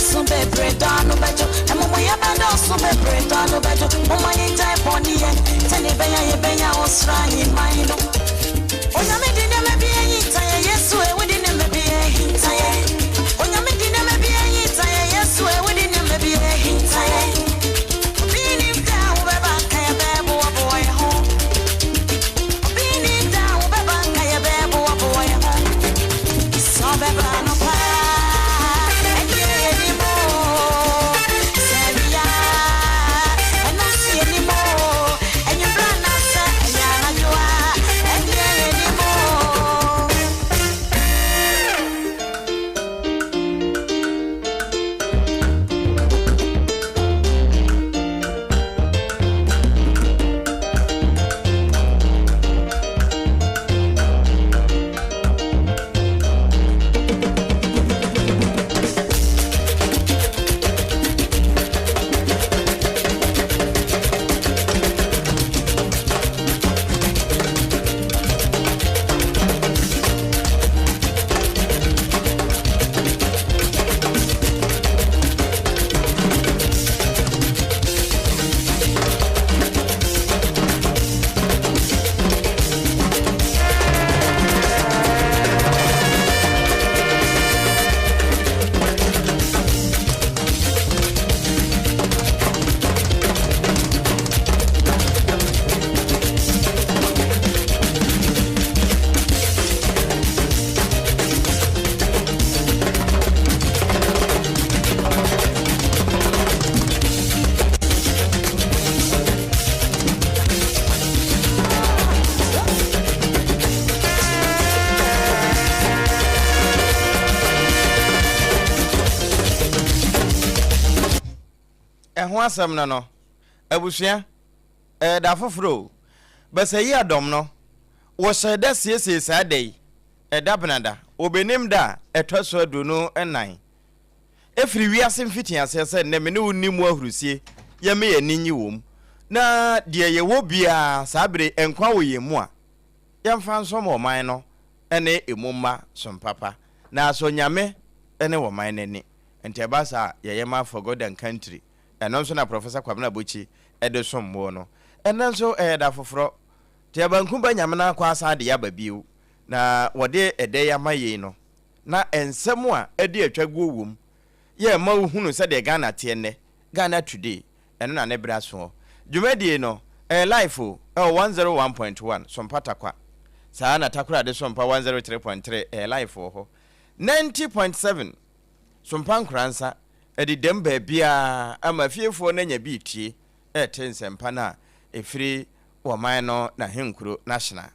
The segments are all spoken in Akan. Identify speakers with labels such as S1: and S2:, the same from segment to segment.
S1: bɛdɔɔso bebree dɔ ano bɛdwo. Amumuyɛ bɛdɔɔso bebree dɔ ano bɛdwo. Momma yɛngyae bɔne yɛ, sɛnea ɛbɛyɛ a yɛbɛnya ɔsoro ahemman no. Onyame de nneɛma bi ahinta yɛn, Yesu e, wode nneɛma bi ahinta yɛn. Onyame de nneɛma bi ahinta yɛn, Yesu e, wode nneɛma bi ahinta yɛn. Obi nnim da a wobɛba nka yɛbɛboaboa yɛn ho. Obi nnim da a wobɛba nka yɛbɛboaboa yɛn ho. Sɛ ɔbɛba anɔpa a, ɛnneɛ yɛnim o. Sɛ awia a, ɛno nso yɛnim o. Anwummerɛ anaasɛ ɛyɛ anadwo a, ɛnneɛ yɛnim o.
S2: Ɛho asɛm no no, abusua, ɛyɛ da foforɔ o. Basayi adɔm no, wɔhyɛɛ da siesiee saa da yi, ɛda benada, wɔbɛnim da a ɛtɔ so 24. Ɛfiri wiase mfitiaseɛ sɛ nnɛ me ne wo nni mu ahurusie, yɛmma yɛn ani nnye wɔ mu, na deɛ yɛwɔ biara saa berɛ yi nkwa wɔ yɛn mu a, yɛmfa nsom ɔman no ne ɛmu mma som papa, na asɔ Nyame ne ɔman no ani. Nti ɛba saa a, yɛyɛ ma For God and Country. Ɛno nso na Professor Kwabena Abokyi de som boɔ no. Ɛnnɛ nso ɛyɛ da foforɔ. Nti Abanku ba Nyame no akɔ asan de aba bio. Na wɔde ɛda yi ama yei no, na nsɛm a ɛde atwa guo wɔ mu yɛ ma wo hunu sɛdeɛ Ghana teɛ nnɛ, Ghana Today, ɛno na ne berɛ asoɔ. Dwumadie no, ɛyɛ live o, ɛwɔ 101.1 Sompa Tarkwa. Saa ara na Takoradi Sompa 103.3 ɛyɛ live wɔ hɔ. 90.7 Sompa Nkoransa ɛdedam baabiara ama afiefoɔ no anya bi retie rete nsɛmpa no a ɛfiri wɔman no n'ahenkuro National.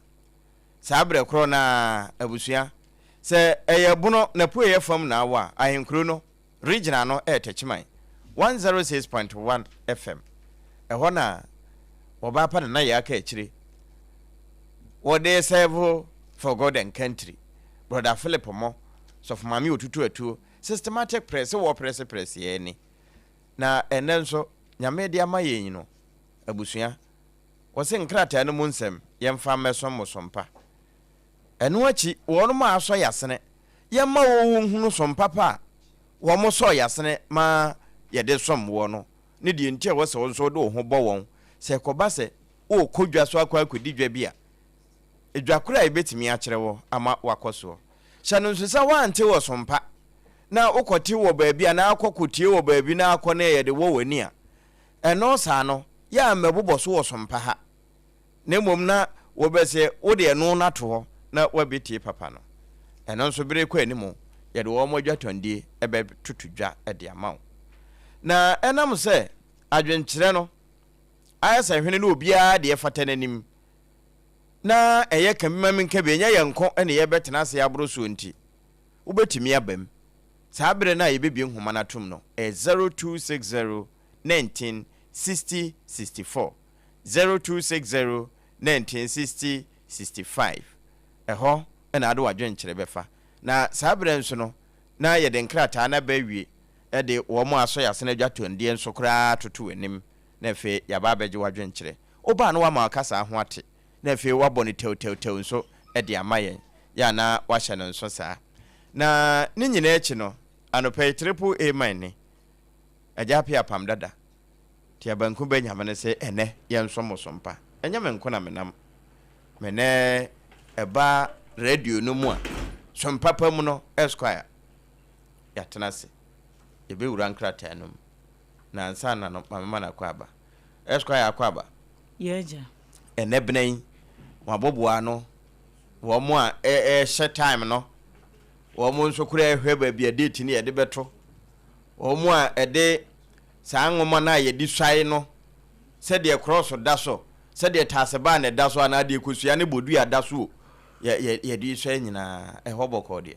S2: Saa berɛ korɔ no ara, abusua, sɛ ɛyɛ Bono n'apueeɛ fam na awɔ a, ahenkuro no, region no yɛ Techiman, 106.1 FM. Ɛhɔ na wɔba apa Nana Yaa Kaakyire. Wɔde serve for God and country. Brɔda Philip mo, Sɔfo Maame Otutu Atuo, systematic press, wɔ prɛse prɛse yɛn ani. Na ɛnnɛ nso, Nyame de ama yɛn yi no, abusua, Wɔse nkrataa no mu nsɛm yɛmfa mmɛsom mo som pa. Ɛno akyi wɔnom a asɔ yasene yɛmma wɔn nhunu som papa a wɔn sɔɔ yasene ma yɛde som woɔ no ne deɛ nti a ɛwɔ sɛ wo nso wode wo ho bɔ wɔn sɛ ɛkɔba sɛ worekɔ dwa so akɔ akɔdi dwa bi a, dwa korɔ a yɛbɛtumi akyerɛ wo ama woakɔ soɔ. Hyɛ no nso sɛ woante wɔ som pa na wokɔte wɔ baabi anaa akɔ kɔtie wɔ baabi na akɔ na yɛde wɔ w'ani a, Ɛno saa no, yɛ a mmɛbobɔ so wɔ sompa ha, na mmom na wobɛsɛ wode ɛno no ato hɔ na woabɛtie papa no. Ɛno nso bere rekɔ anim, yɛde wɔn adwatɔndie bɛtoto dwa de ama wo. Na ɛnam sɛ adwenkyerɛ no ayɛ sɛ hwene na obiara deɛ fata n'anim, na ɛyɛ ka bi ma menka bi, ɛnyɛ yɛn nko na yɛbɛtena ase aboro soɔ nti, wobɛtumi aba mu. Saa berɛ no a yɛbɛbue nhoma no atom no, ɛyɛ 0260 19 60 64, 0260 19 60 65. Ɛhɔ na wode w'adwenkyerɛ bɛfa. Na saa berɛ nso no, na yɛde nkrataa no aba awie de wɔn a asɔ yɛn asene adwatɔndeɛ nso koraa atoto w'anim, na afei yɛaba abɛgye w'adwenkyerɛ. Woba a na woama w'akasaa ho ate, na afei woabɔ no tɛwtɛwtɛw nso de ama yɛn. Yɛ a na woahyɛ no nso saa. Na ne nyinaa akyi no, anɔpa yi Triple A man ni. Agya Appiah apam dada. Nti abanku bɛ Nyame no se ɛnɛ yɛnsɔ mo so mpa. Ɛnyɛ me nko na menam. Me ne ɛba radio no mu a, som papa mu no, Esquire, yɛatena ase. Yɛbɛwura nkrataa no mu. Na ansa na no, ma mema no akwaaba. Esquire akwaaba.
S3: Yɛ agya.
S2: Ɛnɛ bena yi, wɔaboboa ano, wɔn a ɛrehyɛ time no, wɔn nso koraa ɛhwɛ baabi a date no yɛde bɛto, wɔn a ɛde saa nwoma no a yɛde suae no, sɛdeɛ krɔɔso da so, sɛdeɛ taasebaa na ɛda so anaa deɛ kosua ne bodua da so o, yɛ, yɛ, yɛde suae nyinaa, ɛhɔ bɔkɔɔ deɛ.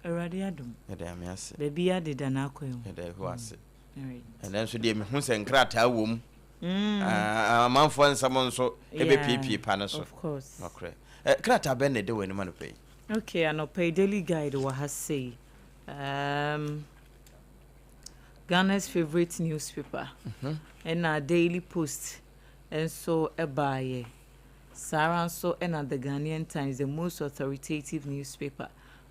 S3: Awurade adom.
S2: Yɛda Nyame ase.
S3: Baabi adeda n'akwan mu.
S2: Yɛda Yehowa ase. Ɛnɛ nso deɛ mehu sɛ nkrataa wɔ mu. Amanfoɔ nsɛm nso ɛbɛpiepie pa no so. Nokorɛ. Krataa bɛn na ɛda w'anim anɔpa yi?
S3: Okay, anɔpa yi Daily Guide wɔ ha sei. Um, Ghana's favourite newspaper. Ɛna Daily Post nso baeɛ. Saa ara nso ɛna The Ghanaian Times, the most authoritative newspaper,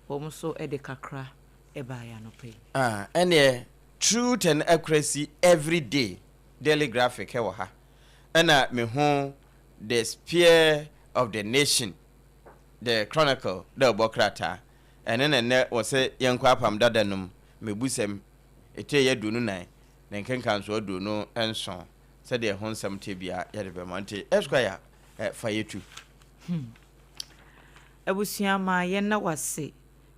S3: wɔn nso de kakra baeɛ anɔpa yi.
S2: Ah, ɛneɛ Truth and Accuracy Everyday Daily Graphic wɔ ha. Ɛna mehu The Spear of the Nation, The Chronicle dɛ ɔbɔ krataa. Ɛno na nnɛ wɔse yɛnkɔ Apam Dada no mu, Mmebusɛm, etire yɛ 24 ne nkenkansoɔ 27, sɛdeɛ ɛho nsɛm teɛ biara yɛde bɛma. Nti Esquire, fa yɛtu.
S3: Hmm. Abusua ma yɛnna wo ase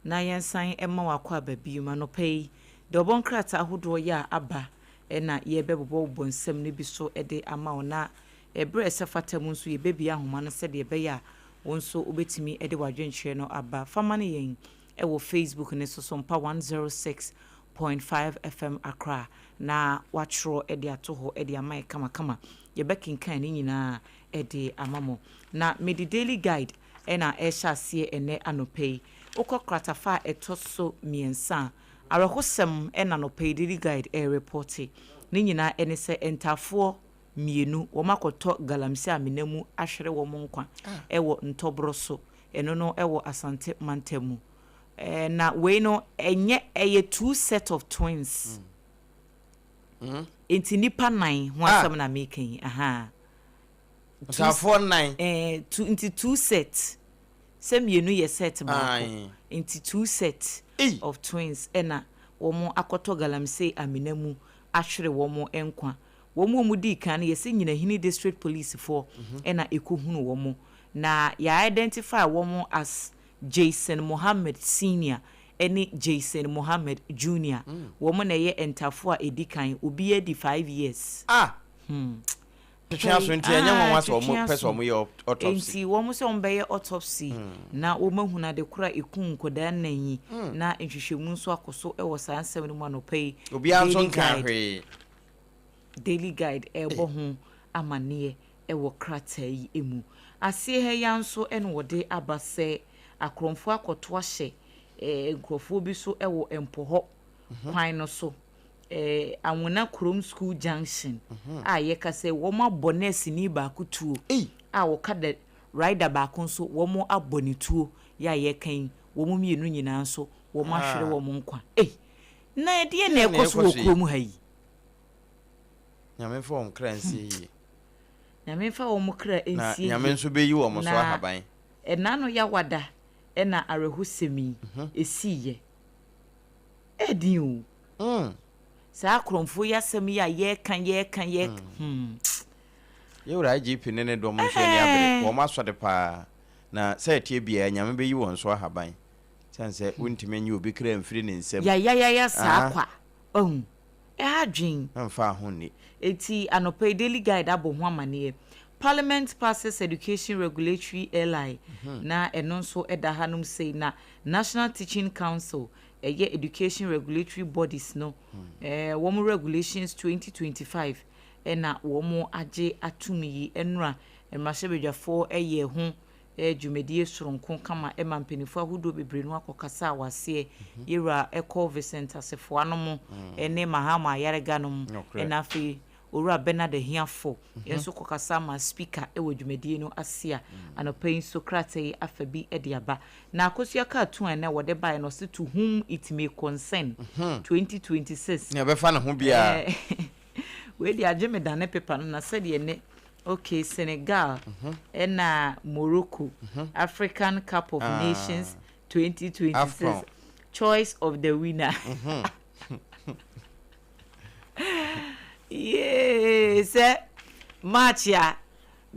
S3: na yɛnsan mma wo akwaaba bio. Anɔpa yi, dawubɔ nkrataa ahodoɔ yi a aba na yɛrebɛbobɔbobɔ nsɛm no bi so de ama wo, na ɛberɛ a ɛsɛ fata mu nso yɛbɛbue ahoma no sɛdeɛ ɛbɛyɛ a wo nso wobɛtumi de w'adwenkyerɛ no aba. Fa ma no yɛn wɔ Facebook no so, Sompa 106.5 FM Accra, na woatwerɛ de ato hɔ de ama yɛn kamakama. Yɛbɛkenkan ne nyinaa de ama mo. Na mede Daily Guide na ɛrehyɛ aseɛ ɛnnɛ anɔpa yi. Wokɔ kratafa a ɛtɔ so mmiɛnsa a, awerɛhosɛm na anɔpa yi Daily Guide rerepɔte. Ne nyinaa ne sɛ ntaafoɔ mmienu, wɔakɔtɔ galamsey amena mu ahwere wɔn nkwa wɔ Ntɔborɔ so. Ɛno no wɔ Asante mantam mu. Na wei no ɛnyɛ, ɛyɛ two set of twins. Nti nnipa nan ho asɛm na meka yi. Ahaa.
S2: Ntaafoɔ nnan.
S3: Ɛɛ two nti two set sɛ mmienu yɛ set baako nti two set of twins ɛna wɔn akɔtɔ galamsey amena mu ahwere wɔn nkwa. Wɔn a wɔdii kan no yɛsɛ Nyinahini district police foɔ ɛna ɛkɔhunu wɔn na yɛ identify wɔn as Jason Mohammed senior ɛne Jason Mohammed junior wɔn na ɛyɛ ntaafoɔ a ɛdi kan obiara di 5 years.
S2: Ah!
S3: Hmm.
S2: Twetwe aso nti ɛnyɛ nwanwa sɛ wɔn pɛ sɛ wɔn yɛ autopsy.
S3: Nti wɔn sɛ wɔn bɛyɛ autopsy na wɔn ahunu ade koro a ekum nkwadaa nnan yi na nhwehwɛmu nso akɔ so wɔ saa nsɛm no mu anɔpa yi.
S2: Obiara nso nkaa hwee.
S3: Daily Guide ɛrebɔ ho amaneɛ wɔ krataa yi mu. Aseɛ ha yi ara nso na wɔde aba sɛ akorɔmfoɔ akɔto ahyɛ nkurɔfoɔ bi so wɔ Mpɔhɔ kwan no so. eh, Anwona Kurom School Junction a yɛka sɛ wɔabɔ nɛɛseni baako tuo a wɔka dɛ rider baako nso wɔabɔ ne tuo yɛ a yɛka yi, wɔn mmienu nyinaa nso wɔahwere wɔn nkwa. Ei, na ɛdeɛn na ɛkɔ so wɔ kurom ha yi?
S2: Nyame mfa wɔn kra nsie yie.
S3: Nyame mfa wɔn kra nsie yie.
S2: Na Nyame nso bɛyi wɔn so ahaban.
S3: Na ɛna no yawada ɛna awerɛhosɛm yi ɛsiiɛ. Ɛden o.
S2: Mm.
S3: Saa akorɔmfoɔ yi asɛm yi a yɛreka yɛreka yɛreka hmm.
S2: Yɛwura IGP ne ne dɔm nso ani abere. Wɔn asɔre paa. Na sɛ ɛteɛ biara Nyame bɛyi wɔn so ahaban. Sane sɛ wontumi nye obi kra mfiri ne nsam.
S3: Yayayaya saa kwa. Wahu? Ɛha adwen.
S2: Mfa ho nni.
S3: Enti anɔpa yi Daily Guide abɔ ho amaneɛ. Parliament passes Education Regulatory LI na ɛno nso ɛda hanom sei. Na National Teaching Council ɛyɛ Education Regulatory Bodies no wɔn Regulations 2025 na wɔn agye atum yi. Ɛnora mmarahyɛbadwafoɔ yɛɛ ho dwumadie soronko kama ma mpanimfoɔ ahodoɔ bebree no akɔkasa wɔ aseɛ. Yɛwura Ɛkɔ Vincent Asefoa nom ne Mahama Ayariga nom na afei. Owura Bernard Ahiafor nso kɔkasa maa Speaker wɔ dwumadie no ase a anɔpa yi nso krataa yi afa bi de aba. Na Akosua cartoon a ɛnnɛ wɔde baeɛ no ɔse To whom it may concern 2026.
S2: Nea ɛbɛfa ne ho biara.
S3: Wei deɛ agye me dane paper no na sɛdeɛ ne okay Senegal ɛna Morocco African Cup of Nations 2026 choice of the winner. Yee sɛ match a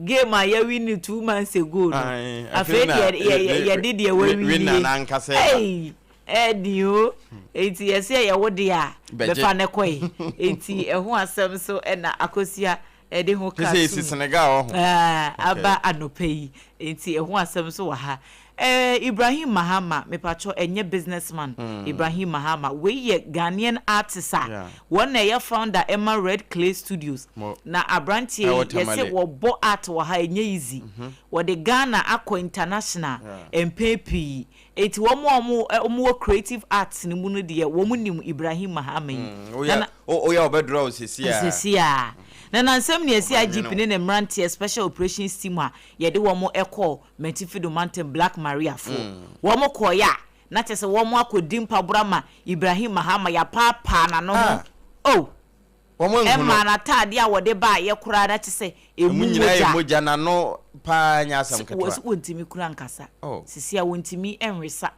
S3: game a yɛwi no 2 months ago no, afei deɛ yɛde deɛ wawi nie. Ei, ɛdi o. Eti yɛsɛ yɛwo deɛ a bɛfa ne kɔe. Eti ɛho asɛm so ɛna Akosua ɛde ho
S2: ka tum Senegal wɔ ho
S3: aba anɔpa yi. Eti ɛho asɛm so wɔ ha. Ibrahim Mahama, mepatwɔ, ɛnyɛ businessman Ibrahim Mahama wei, yɛ Ghanaian artist a wɔn na ɛyɛ founder ɛma Red Clay Studios. Na aberanteɛ yi, yɛsɛ wɔbɔ art wɔ ha, ɛnyɛ easy. Wɔde Ghana akɔ international mpɛn pii. Eti wɔn a wɔn wɔ creative arts no mu no deɛ, wɔn nim Ibrahim Mahama yi.
S2: Oyɛ ɔbɛdorɔ o sisi a.
S3: Sisi a na nansɛm ne ɛsi IGP ne ne mmeranteɛ Special Operations Team a yɛde wɔn kɔɔ Mantifido Mantam Black Maria foɔ, wɔn kɔɔeɛ a, na kyerɛ sɛ wɔn akɔdi mpabora ma Ibrahim Mahama yɛapaapaa n'ano ho oh
S2: wɔn anhu
S3: no. Ɛmaa n'ataadeɛ a wɔde baayɛ koraa na kyerɛ sɛ
S2: emu
S3: emu
S2: nyinaa yɛ
S3: mogya.
S2: Mogya n'ano paa nyɛ asɛm ketewa.
S3: Wɔntumi kura nkasa sisi a, wɔntumi nwesa,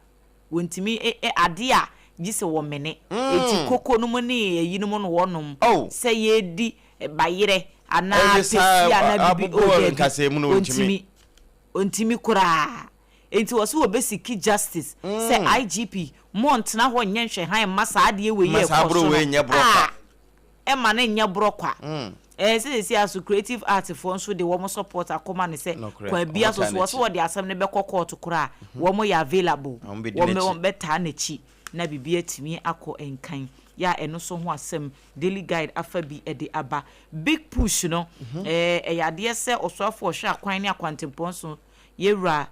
S3: wɔntumi adeɛ a gye sɛ wɔmene. Eti koko no mu ne eyinom no wɔnom sɛ yɛredi bayerɛ anaa
S2: ɛwesa
S3: pesi anaa bibi
S2: abobɔ
S3: oh daabi
S2: nkasɛɛ mu no wɔntumi.
S3: Wɔntumi, ɔntumi koraa. Nti wɔ so wɔbɛseek justice sɛ IGP mo ntena hɔ nyɛ nhwɛhan mma saa adeɛ wei
S2: ma
S3: yɛ
S2: saa
S3: ɛkɔ
S2: borɔ
S3: so
S2: wei
S3: no
S2: nyɛ borɔ kwa.
S3: A ɛma no nyɛ borɔ kwa. Ɛɛ sɛ sɛsi a so creative art foɔ nso de wɔn support akɔma no sɛ
S2: Nokorɛ
S3: kwan bia
S2: wɔn
S3: so
S2: taa
S3: so wɔ so
S2: n'akyi.
S3: wɔde asɛm no bɛkɔ court koraa, wɔn yɛ available.
S2: Wɔn bɛdi
S3: wɔn
S2: n'akyi.
S3: Wɔn bɛtaa n'akyi na biribi atumi akɔ nkan. Yɛ a ɛno nso ho asɛm Daily Guide afa bi de aba. Big Push no, ɛyɛ adeɛ sɛ ɔsoafoɔ ɔhwɛ akwan ne akwantempɔn so, yɛwura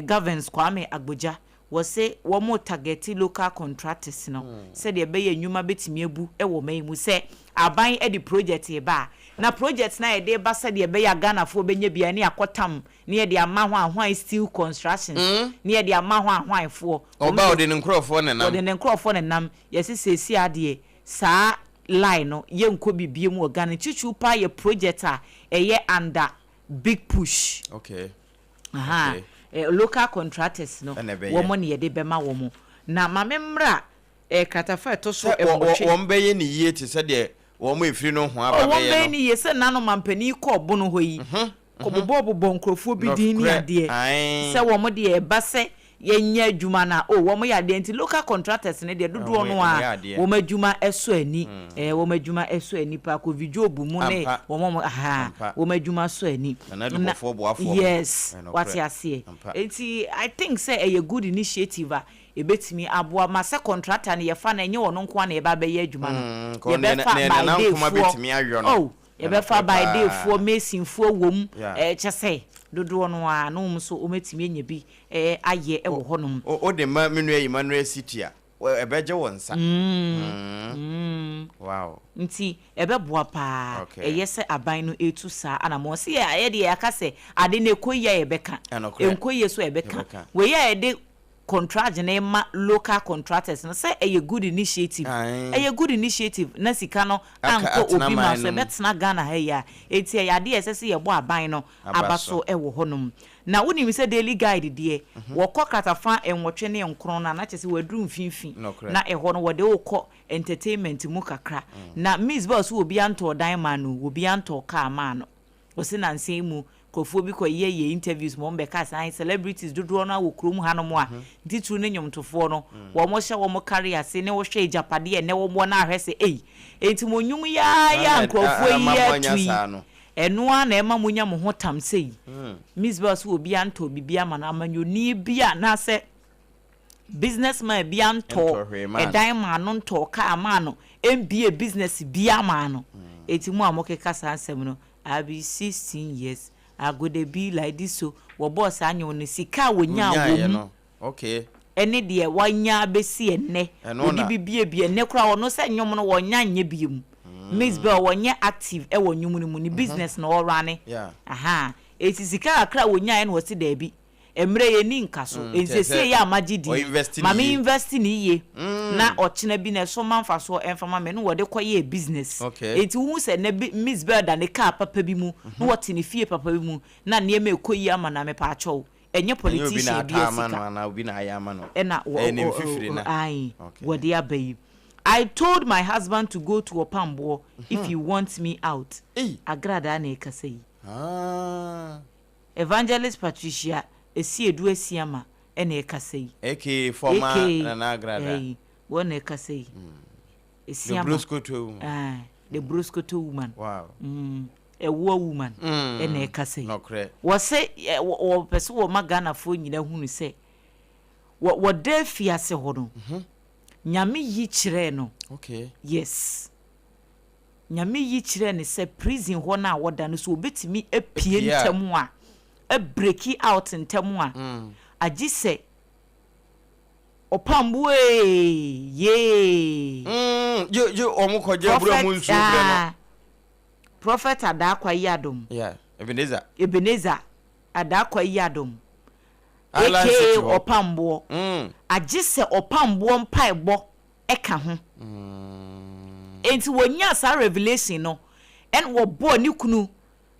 S3: Governs Kwame Agbodza, wɔse wɔn target local contractors no sɛdeɛ ɛbɛyɛ nnwuma bɛtumi abu wɔ ɔman yi mu. Sɛ aban de project reba a, na project no a yɛde ba sɛdeɛ ɛbɛyɛ a Ghanafoɔ bɛnya bi a ne akɔtam ne yɛde ama ho ahwan steel constructions ne yɛde ama ho ahwanfoɔ.
S2: Ɔba ɔde ne nkurɔfoɔ nenam.
S3: Wɔde ne nkurɔfoɔ nenam. Yɛse seesie adeɛ saa line no yɛnkɔ bibie mu wɔ Ghana. Titiriw paa yɛ project a ɛyɛ under Big Push. Aha, local contractors no
S2: ɛna ɛbɛyɛ.
S3: Wɔn ne yɛde bɛma wɔn. Na maame mmra kratafa a ɛtɔ so
S2: sɛ
S3: 8.
S2: Wɔn bɛyɛ ne yie te sɛ deɛ wɔn efiri no ho aba
S3: oh, wɔn
S2: bɛyɛ
S3: bɛyɛ
S2: no.
S3: Ne yie sɛ nano mampanin kɔɔ bono hɔ yi kɔbobɔ bobɔ nkurɔfoɔ bi din ne adeɛ sɛ wɔn deɛ ɛba sɛ yɛnyɛ adwuma no a, oh, wɔn yɛ adeɛ. Nti local contractors no deɛ, dodoɔ no
S2: wɔn
S3: a
S2: yɛ adeɛ.
S3: Wɔn adwuma ɛsɔ ani. Wɔn adwuma ɛsɔ ani paa. Kofi Job mu ne wɔn a wɔn aha wɔn adwuma sɔ ani.
S2: Nana Dubɔfoɔ boafoɔ mo.
S3: Yes, wate aseɛ. Nti I think sɛ ɛyɛ good initiative a ebetumi aboa ma sɛ contractor no yɛfa no, ɛnyɛ ɔno nko ara na yɛba abɛyɛ adwuma no.
S2: Kɔ
S3: yɛbɛfa
S2: nea Nana Nkoma
S3: by
S2: bɛtumi ayɔ no.
S3: Oh, yɛbɛfa
S2: ɛnokorɛ
S3: by
S2: paa.
S3: day foɔ, masonfoɔ wɔ mu. Kyɛ sɛ dodoɔ no ara na wɔn nso wɔatumi anya bi ayɛ wɔ hɔnom.
S2: O de ma me nua Emmanuel City a ɛbɛgye wo nsa. Wow.
S3: Nti ɛbɛboa paa. Ɛyɛ sɛ aban no etu saa anammɔn sɛ yɛ ayɛ deɛ yɛaka sɛ ade no ɛkɔ yie a yɛbɛka,
S2: Ɛnokorɛ.
S3: ɛnkɔ yie so a yɛbɛka.
S2: Yɛbɛka.
S3: Wei a yɛde contract no ma local contractors no sɛ ɛyɛ good initiative. Ɛyɛ good initiative na sika no
S2: aka
S3: ankɔ
S2: atena
S3: obi ma
S2: man
S3: so
S2: no mu.
S3: Ɛbɛtena Ghana ha yi a. Eti ɛyɛ adeɛ a ɛsɛ sɛ yɛbɔ aban no
S2: aba
S3: aba
S2: so.
S3: So ɛwɔ hɔnom. Na wonim sɛ Daily Guide deɛ, wɔkɔ kratafa 89 no a, na kyerɛ sɛ wɔaduru mfimfini.
S2: Nokorɛ.
S3: Na ɛhɔ no wɔde wokɔ entertainment mu kakra. Na Mzbel so obi antɔɔ dan maa no, obi antɔɔ car maa no. Wɔsi nansa yi mu nkurɔfoɔ bi kɔ yɛ interviews ma wɔn bɛka sɛ celebrities dodoɔ no a wɔ kurom hanom a ntitiriw ne nnwomtofoɔ no, wɔn hyɛ wɔn kare ase ne wɔhwɛ agyapadeɛ ɛnɛ wɔn wɔ no ahwɛ sɛ ei, enti mo nnwom yaa
S2: Saa
S3: yɛ a
S2: na
S3: nkurɔfoɔ
S2: ama
S3: yi
S2: mo anya
S3: atu yi
S2: saa no.
S3: Ɛno ara na ɛma mo nya mo ho tam sɛ yi. Mzbel so obi antɔ biribi ama no, amanyɔni bi a anaasɛ businessman bi antɔ
S2: ntɔ hwee maa no.
S3: Ɛdan maa no, ntɔ kaa maa no, mbie business bi ama no. Eti mo a mokeka saa nsɛm no, I be 16 years I go dey be like this. So wɔbɔɔ saa nnwom no, sika a wɔnyaa wɔ
S2: wonyaeɛ
S3: mu
S2: no
S3: ɛne deɛ wanya abɛsi ɛnnɛ
S2: ɛno
S3: wɔde
S2: na
S3: bi biebie ɛnnɛ koraa ɔno sɛ nnwom no wɔnya nyɛ bie mu. Mzbel wɔnyɛ active wɔ nnwom no mu, ne business na ɔrunne. Ahaa. Enti sika kakra a wɔnyaeɛ na wɔse daabi, mmerɛ yɛnni nka so. Enti seesei yɛ a magye din yi, ma me invest no yie na ɔkyena bi no ɛso mma mfasoɔ ɛmfa ma me, ɛna wɔde kɔyɛɛ business. Enti wohu sɛ nnɛ Mzbel da ne car papa bi mu, na ɔte ne fie papa bi mu, na nneɛma rekɔ yie ama no a, mepaakyɛw, ɛnyɛ
S2: Ɛnyɛ obi na
S3: politician
S2: atɔ
S3: biara
S2: ama no
S3: sika.
S2: anaa obi na ayɛ ama no.
S3: Ɛna wɔ
S2: Ɛyɛ ne
S3: ɔ
S2: mfifiri
S3: ɔ
S2: na.
S3: ae
S2: Okay.
S3: wɔde aba yi. I told my husband to go to Ɔpamboɔ if he wants me out.
S2: Ei!
S3: Agradaa na ɛkasa yi.
S2: Ah.
S3: Evangelist Patricia Asiedu Asiamah ɛna ɛkasa yi.
S2: Aka former
S3: Aka
S2: Nana Agradaa.
S3: ɛyi wɔn na ɛkasa yi.
S2: The
S3: Asiamah.
S2: Broskoto woman.
S3: Ae, the Broskoto woman.
S2: Wow.
S3: Mm, ɛwoɔ woman ɛna ɛkasa yi.
S2: Nɔkorɛ.
S3: Wɔse ɛ wɔ wɔpɛ sɛ wɔma Ghanafoɔ nyinaa hunu sɛ wɔ wɔda afiase hɔ no, Nyame yi kyerɛɛ no.
S2: Okay.
S3: Yes. Nyame yi kyerɛɛ no sɛ prison hɔ no a wɔda no sɛ wɔbɛtumi apue
S2: Apue a.
S3: ntɛm a, abreki out ntɛm a, agye sɛ ɔpamboɔ ee, yee.
S2: Gye gye wɔn kɔgye abura mu
S3: Prophet
S2: nsuo brɛ no.
S3: ah, Prophet Adaakwa Yiadom.
S2: Yeah, Ebenezer.
S3: Ebenezer Adaakwa Yiadom
S2: Island
S3: aka
S2: City hɔ.
S3: Ɔpamboɔ. Agye sɛ ɔpamboɔ mpaebɔ ka ho. Enti wɔnyaa saa revelation no ɛna wɔbɔɔ ne kunu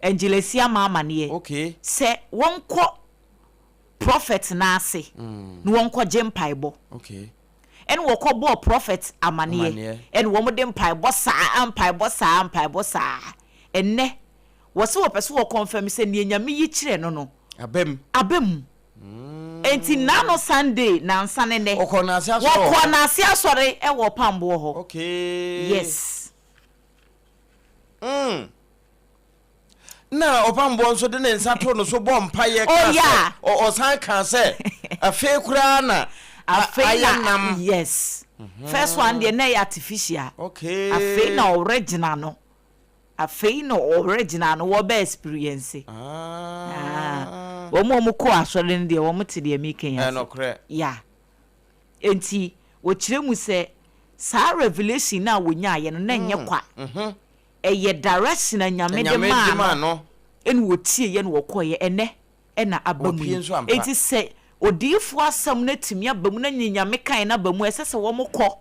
S3: Angel Asiamah amaneɛ
S2: Okay.
S3: sɛ wɔnkɔ prophet no ase na wɔnkɔgye mpaebɔ.
S2: Okay.
S3: Ɛna wɔkɔbɔɔ prophet amaneɛ
S2: Amaneɛ.
S3: ɛna wɔde mpaebɔ saa mpaebɔ saa mpaebɔ saa. Ɛnnɛ wɔse wɔpɛ sɛ wɔ confirm sɛ neɛ Nyame yi kyerɛ no no
S2: Aba mu.
S3: aba mu. Enti nnaano Sunday nansa ne nnɛ
S2: Wɔkɔɔ Naase asɔre wɔ
S3: wɔkɔɔ
S2: hɔ?
S3: Naase asɔre wɔ Ɔpamboɔ hɔ.
S2: Okay.
S3: Yes.
S2: Na Ɔpamboɔ nso de ne nsa too no so bɔɔ mpaeɛ
S3: Oh
S2: kaa sɛ,
S3: yeah.
S2: ɔ- ɔsan kaa sɛ, afei koraa na a-
S3: Afei
S2: ayɛ
S3: na
S2: nam.
S3: yes. First one deɛ na ɛyɛ artificial.
S2: Okay.
S3: Afei na original no. Afei na original no wɔbɛ experience.
S2: Ah.
S3: Wɔn a wɔkɔ asɔre no deɛ wɔn te deɛ meka yi ase.
S2: Ɛnokorɛ.
S3: Yeah. Enti wɔkyerɛ mu sɛ saa revelation no a wɔnyaeɛ no na ɛnyɛ kwa. Ɛyɛ direction a Nyame de
S2: Nyame de
S3: maa
S2: maa
S3: no
S2: no.
S3: ɛna wɔtieeɛ na wɔkɔeɛ. Ɛnɛ ɛna aba mu
S2: Wɔpie
S3: yi.
S2: nso ampa.
S3: Enti sɛ odiyifoɔ asɛm no atumi aba mu na nea Nyame kaeɛ no aba mu a, ɛsɛ sɛ wɔkɔ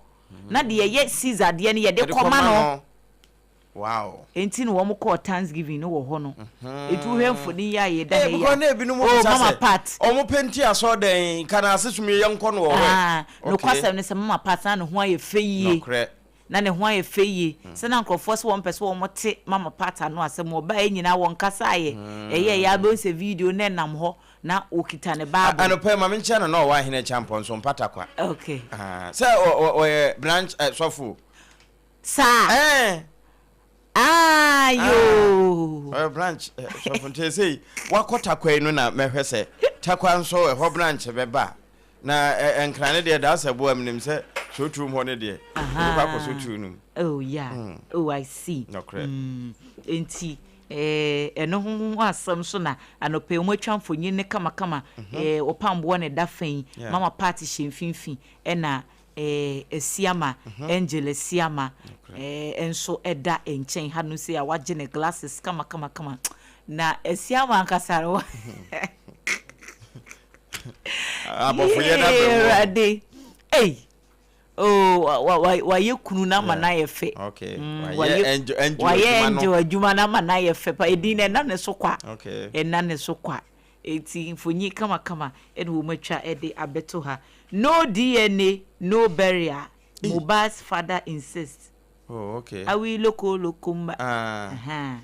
S3: na deɛ ɛyɛ Caesar deɛ no yɛde
S2: Yɛde
S3: kɔma
S2: kɔma
S3: no.
S2: no. Wow.
S3: Enti na wɔn kɔɔ Thanksgiving no wɔ hɔ no. Enti wohwɛ mfoni yi a yɛda
S2: Eh,
S3: ha yi
S2: because
S3: a.
S2: na ebinom
S3: Oh,
S2: bisa
S3: Mama
S2: sɛ,
S3: Pat.
S2: wɔn penti asɔɔdan yi, nka na ase som yi yɛnkɔ no wɔ hɔ ɛ.
S3: Ah,
S2: Okay.
S3: nokwasɛm ne sɛ Mama Pat na ne ho ayɛ fɛ yie.
S2: Nokorɛ.
S3: Na ne ho ayɛ fɛ yie. Sɛ na nkurɔfoɔ sɛ wɔn pɛ sɛ wɔn te Mama Pat ano asɛm, wɔbaeɛ nyinaa wɔn kasaeɛ. Ɛyɛɛ yɛ abɛhu sɛ video no nam hɔ na ɔkita ne Bible.
S2: Anɔpa yi, ma menkyia no na ɔwɔ Ahene Kyampɔn so, Mpatakwa.
S3: Okay.
S2: Ah, sɛ ɔyɛ branch eh, sɔfo.
S3: Saa.
S2: Ɛɛ.
S3: Ah, yoo.
S2: Ɔyɛ branch eh, sɔfo nti ɛsei wakɔ takwa yi no na mɛhwɛ sɛ takwa nso ɛhɔ branch bɛba a. Na ɛ nkran no deɛ daa sɛ boa menim sɛ soturom hɔ no deɛ wobɛkɔ akɔ soturu no mu.
S3: Oh yeah, oh I see.
S2: Nɔkorɛ.
S3: Mm, enti eh, ɛno ho ho asɛm so na anɔpa yi wɔatwa mfonyin no kamakama. Eh, ɔpamboɔ na ɛda fa yi,
S2: Yeah.
S3: Mama Pat hyɛ mfimfini, ɛna eh, Asiama, Angel Asiama eh, nso ɛda nkyɛn hanom sei a wagye ne glasses kamakamakama. Na Asiama ankasa no,
S2: Abɔfoyɛ no aba mu.
S3: Awurade. Ei. Oh, wayɛ kunu no ama no ayɛ fɛ.
S2: Okay.
S3: Mm,
S2: Wayɛ angel angel
S3: wayɛ
S2: adwuma
S3: angel
S2: no.
S3: adwuma no ama no ayɛ fɛ pa. Edin no ɛna ne so kwa.
S2: Okay.
S3: Ɛna ne so kwa. Eti mfonyin kamakama ɛna wɔn atwa ɛde abɛto ha. No DNA, no burial. Mohbad's father insists.
S2: Oh, okay.
S3: Awi loko lokomba.
S2: Ah.
S3: Aha.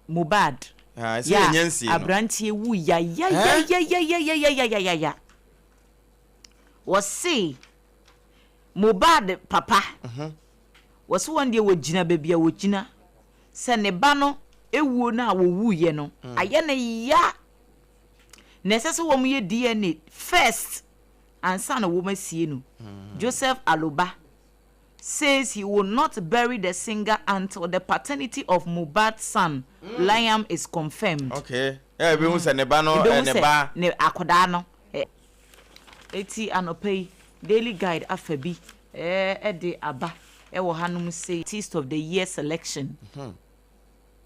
S3: Mohbad.
S2: Ah, ɛsɛ
S3: Ya
S2: yɛnya nsie no.
S3: aberanteɛ wu yayayayayayayayayaya. Wɔse Mohbad papa, wɔse wɔn deɛ wɔgyina baabi a wɔgyina sɛ ne ba no ewuo no a wɔwuiɛ no ayɛ no ya na ɛsɛ sɛ wɔn yɛ DNA first ansa na wɔn asie no. Joseph Aloba says he will not bury the singer until the paternity of Mohbad's son Liam is confirmed.
S2: Okay. Ɛ ebi hu sɛ ne ba no
S3: Ebehu
S2: ɛ ne
S3: sɛ
S2: ba.
S3: ne akwadaa no ɛ. Eti anɔpa yi Daily Guide afa bi ɛɛ de aba. wɔ hanom sei, Artist of the Year Selection,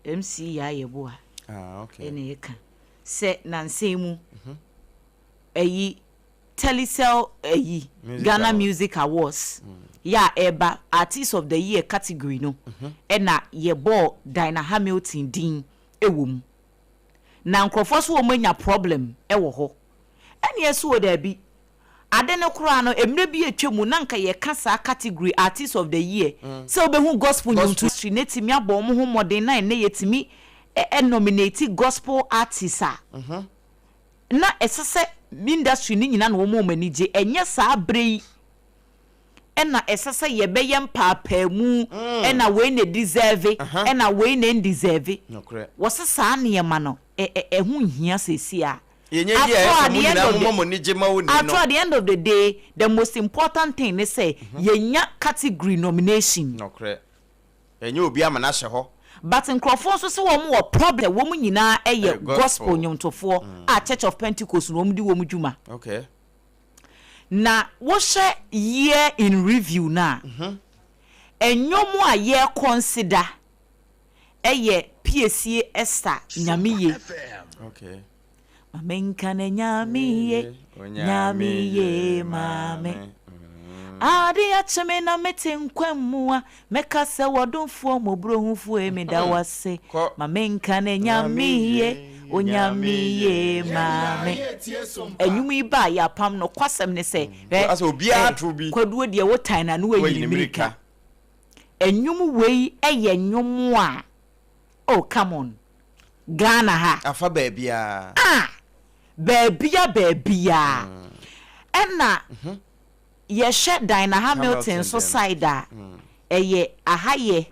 S3: MC Yaa Yeboah
S2: Ah, okay.
S3: na ɛka sɛ nansa yi mu ayi Telecel ayi
S2: Music
S3: Ghana
S2: Awards.
S3: Music Awards yɛ a ɛreba Artist of the Year category no ɛna yɛbɔɔ Dinah Hamilton din wɔ mu. Na nkurɔfoɔ nso wɔn anya problem wɔ hɔ. Ɛneɛ so o daabi. Ade no koraa no mmerɛ bi atwa mu na nka yɛka saa category Artist of the Year sɛ wobɛhu gospel nnwomto industry no atumi abɔ wɔn ho mmɔden na ɛnnɛ yɛtumi nominate gospel artist a na ɛsɛ sɛ industry no nyina na wɔn wɔn ani gye. Ɛnyɛ saa berɛ yi ɛna ɛsɛ sɛ yɛbɛyɛ mpaapaamu ɛna wei na deserve ɛna wei na ɛndeserve.
S2: Nokorɛ.
S3: Wɔse saa nneɛma no ɛ ɛ ɛho nhia seesei a.
S2: Yɛnyɛ yie a
S3: After
S2: ɛyɛ
S3: all
S2: sɛ
S3: at
S2: mo
S3: the end
S2: nyinaa
S3: of
S2: momma
S3: the
S2: mo ani gye ma onii
S3: after
S2: no.
S3: all at the end of the day the most important thing ne sɛ yɛnya category nomination.
S2: Nokorɛ. Ɛnyɛ obi ama no ahyɛ hɔ.
S3: But nkorɔfoɔ nso se wɔn wɔ problem sɛ wɔn nyinaa yɛ
S2: Ɛyɛ
S3: gospel
S2: gospel.
S3: nnwomtofoɔ a Church of Pentecost na wɔn di wɔn dwuma.
S2: Okay.
S3: Na wohwɛ year in review no a, nnwom a yɛ consider yɛ Piesie Esther Nyame Ye.
S2: Okay.
S3: Ma menka na Nyame ye, Nyame ye ma me. Ade akye me na mete nkwa mu a, mɛka sɛ wɔdomfoɔ mmɔborɔhufoɔ e meda wo ase.
S2: Kɔ.
S3: Ma menka na Nyame ye, Onyame ye ma me. Ɛnwom yi baa yɛ apam no kwasɛm ne sɛ, hwɛ,
S2: Asɛ obiara to bi.
S3: Kwaduo deɛ wotan na no
S2: Wayi
S3: wayi
S2: ne
S3: ne mmirika.
S2: mmirika.
S3: Ɛnwom wei yɛ nnwom a, oh come on, Ghana ha.
S2: Afa baabiara.
S3: Ah! Baabia baabia. Ɛna yɛhwɛ Dinah Hamilton nso
S2: deɛ no.
S3: side a, ɛyɛ ahayɛ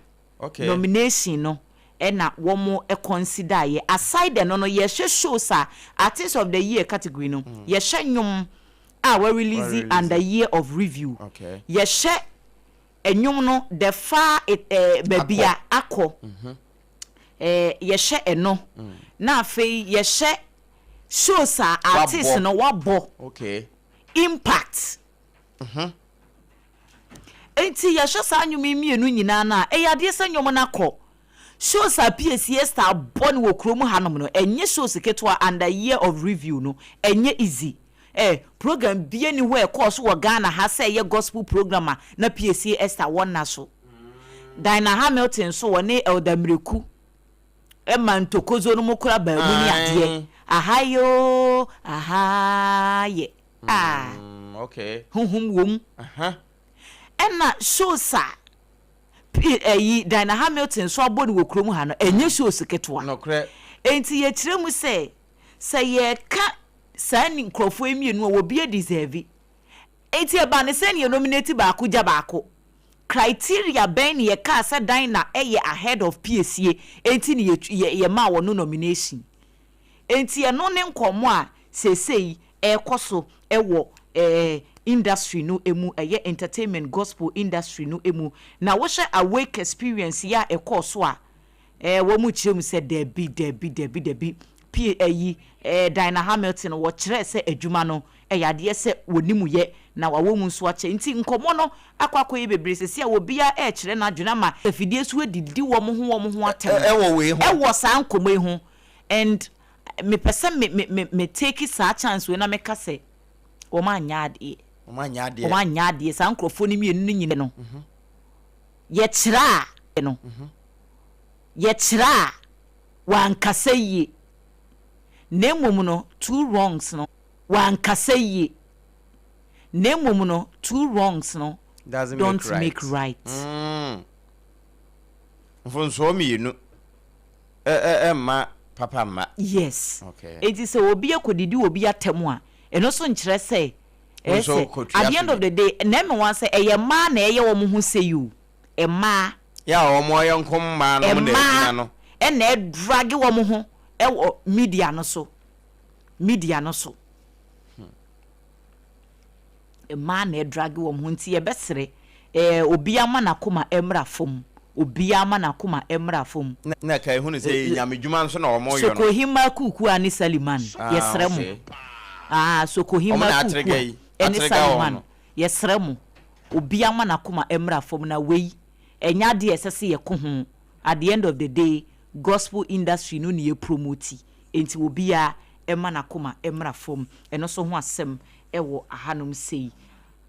S3: nomination no ɛna wɔn consider yɛ. Aside ɛno no, yɛhwɛ shows a Artist of the Year category no, yɛhwɛ nnwom a wɔrelease
S2: Wɔrelease.
S3: under year of review. Yɛhwɛ nnwom no the far it baabi a akɔ. Yɛhwɛ ɛno. Na afei yɛhwɛ shows a artist
S2: Wabɔ.
S3: no wabɔ. Impact. Enti yɛhwɛ saa nnwom yi mmienu nyinaa no a, ɛyɛ adeɛ sɛ nnwom no akɔ. Shows a Piesie Esther abɔ no wɔ kurom hanom no, ɛnyɛ shows ketewa under year of review no, ɛnyɛ easy. Program bia ni hɔ a ɛkɔɔ so wɔ Ghana ha sɛ ɛyɛ gospel program a na Piesie Esther wɔ nna so. Dinah Hamilton nso wɔne Elder Mireku ɛma ntokozo no mu kora baa mu ne adeɛ. Aha yɛ oo, aha yɛ. Ah, honhom wom. Ɛna shows a ɛyi Dinah Hamilton nso abɔ no wɔ kurom ha no, ɛnyɛ shows ketewa.
S2: Nokorɛ.
S3: Enti yɛkyerɛ mu sɛ, sɛ yɛka saa ni nkurɔfoɔ yi mmienu a, obi adeserve. Enti ɛbaa ne sɛ ne yɛ nominate baako gya baako. Criteria bɛn ne yɛkaa sɛ Dinah ɛyɛ ahead of Piesie, enti ne yɛmaa wɔn nomination. Enti ɛno ne nkɔmmɔ a seesei ɛrekɔ so wɔ industry no mu, ɛyɛ entertainment gospel industry no mu. Na wohwɛ Awake experience yi a ɛkɔɔ so a, wɔn kyerɛ mu sɛ dabi, dabi, dabi, dabi. Pie ayi, Dinah Hamilton, wɔkyerɛɛ sɛ adwuma no ɛyɛ adeɛ sɛ wɔnim yɛ na wawɔ mu nso akyɛ. Nti nkɔmmɔ no akɔ akɔyɛ bebree seesei a obiara ɛrekyerɛ n'adwene ama afidie so adidi wɔn ho wɔn ho atɛm.
S2: Ɛwɔ wei ho.
S3: Ɛwɔ saa nkɔmmɔ yi ho. And mepɛ sɛ me me me me take saa chance wei na meka sɛ wɔn anyɛ adeɛ.
S2: Wɔn anyɛ adeɛ.
S3: Wɔn anyɛ adeɛ. Saa nkurɔfoɔ no mmienu no nyinaa no, yɛkyerɛ a no, yɛkyerɛ a wankasa yie. Na mmom no, two wrongs no, wankasa yie. Na mmom no, two wrongs no
S2: Doesn't
S3: don't
S2: make right.
S3: make right.
S2: Mfonsoɔ mmienu ɛmma papa mma.
S3: Yes.
S2: Okay.
S3: Enti sɛ obi akɔdidi obi atɛm a, ɛno nso nkyerɛ sɛ ɛyɛ
S2: Nso
S3: sɛ
S2: kɔtua
S3: at the
S2: so
S3: end of
S2: bi.
S3: the day, na ɛmɛ wɔn sɛ ɛyɛ mmaa na ɛyɛ wɔn ho sɛ yi o. Mmaa.
S2: Yɛ a wɔn yɛ nko mmaa no mo na ɛgyina
S3: Mmaa
S2: no.
S3: ɛna ɛdrage wɔn ho ɛwɔ media no so. Media no so. Mmaa na ɛdrage wɔn ho nti yɛbɛsrɛ obi ama n'akoma mmra fam. Obi ama n'akoma mmra fam.
S2: Na ka ehunu sɛ nyame dwuma nso na wɔn yɔ no.
S3: Sokohima Kukua ne Saliman yɛsrɛ mo. Sokohima
S2: Wɔn na
S3: Kukua
S2: atrega yi,
S3: ne
S2: atrega wɔn
S3: Saliman
S2: no.
S3: yɛsrɛ mo. Obi ama n'akoma mmra fam na wei. Ɛnyɛ adeɛ a ɛsɛ sɛ yɛko ho. At the end of the day, gospel industry no na yɛ promote, enti obiara mma n'akoma mmra fam. Ɛno nso ho asɛm wɔ ahanom sei.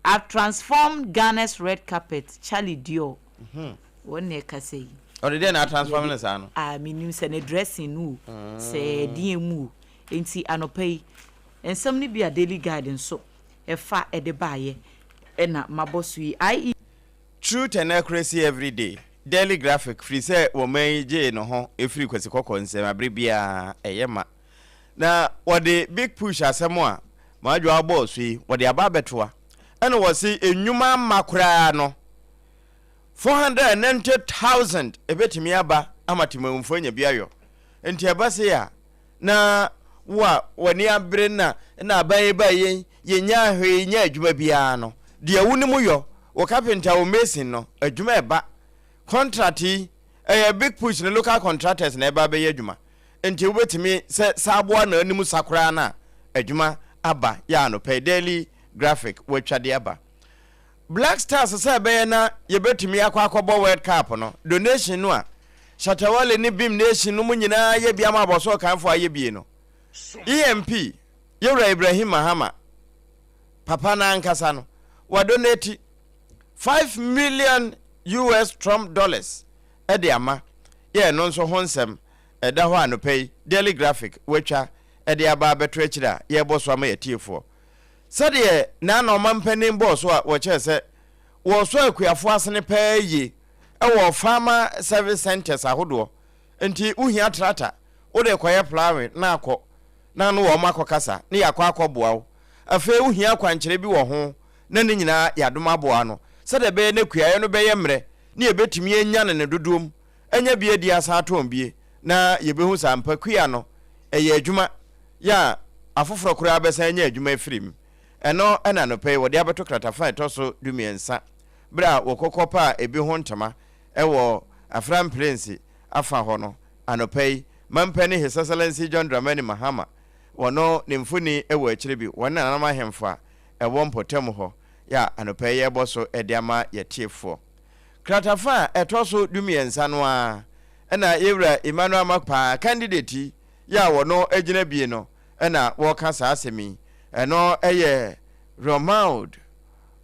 S3: I've transformed Ghana's red carpet, Charlie Dior. Wɔn na ɛkasa yi.
S2: Ɔde deɛ na atransform no saa no?
S3: Ah, menim sɛ ne dressing no o, sɛ ɛdeɛn mu o. Enti anɔpa yi, nsɛm no bi a Daily Guide nso ɛfa de baeɛ na mabɔ so yi. IE.
S2: Truth and Accuracy Everyday, Daily Graphic firi sɛ wɔman yi gyee ne ho firii Kwasi Kɔkɔɔ nsam abere biara ɛyɛ ma. Na wɔde Big Push asɛm a Madwoa bɔɔ so yi wɔde aba abɛtoa ɛna wɔse nnwuma mma koraa no 490,000 ɛbɛtumi aba ama temammufoɔ anya bi ayɔ. Nti ɛba sei a na wo a w'ani abere na na aban yi baeɛ yi yɛnyaa hwee nyaa adwuma biara no, deɛ wonim yɔ, wo carpenter, wo mason no, adwuma ɛba. Contract yi, ɛyɛ big push ne local contractors na ɛba abɛyɛ adwuma. Nti wobɛtumi sɛ saaboa na anim sa koraa no a, adwuma aba. Yɛ anɔpa yi Daily Graphic wɔatwa de aba. Black Stars sɛ ɛbɛyɛ na yɛbɛtumi akɔ akɔbɔ World Cup no, donation no a Shatta Wale ne Bhim Nation no mu nyinaa yɛ bi ama abɔso ɔkanfo ayɛ bie no, EMP, Yɛwura Ibrahim Mahama papa no ankasa no, wadonati 5 million US Trump dollars de ama, yɛ ɛno nso ho nsɛm ɛda hɔ anɔpa yi Daily Graphic watwa de aba abɛto akyire a yɛrebɔ so ama yɛatiefoɔ. Sɛdeɛ Nana ɔmampanin bɔɔ so a wɔkyerɛ sɛ wɔresɔ akuafoɔ asene paa yie wɔ farmer service centres ahodoɔ nti wohia trata wode rekɔyɛ plowing na akɔ na ne wɔn akɔkasa ne yɛakɔ akɔboa wo. Afei wohia akwankyerɛ bi wɔ ho na ne nyinaa yɛadom aboa ano sɛdeɛ ɛbɛyɛ na kuayɛ no bɛyɛ mmerɛ ne yɛbɛtumi anya no ne dodoɔ mu anya bi adi asan atɔn bie na yɛbɛhu sɛ ampa kua no ɛyɛ adwuma yɛ a afoforɔ koraa bɛsan anya adwuma afiri mu. Ɛno na anɔpa yi wɔde abɛto kratafa a ɛtɔ so dumiɛnsa berɛ a wɔkɔkɔ paa ebi ho ntoma wɔ Afra Mprɛnsi afa hɔ no. Anɔpa yi, Mampanin His Excellency John Dramani Mahama, wɔno ne mfoni wɔ akyire bi, wɔne nananom ahemfo a ɛwɔ mpɔtam hɔ yɛ a anɔpa yi yɛrebɔ so de ama yɛtiefoɔ. Kratafa a ɛtɔ so dumiɛnsa no ara na Yɛwura Emmanuel Amakpaa, candidate yi, yɛ a wɔno gyina bie no na wɔreka saa asɛm yi. Ɛno yɛ Romauld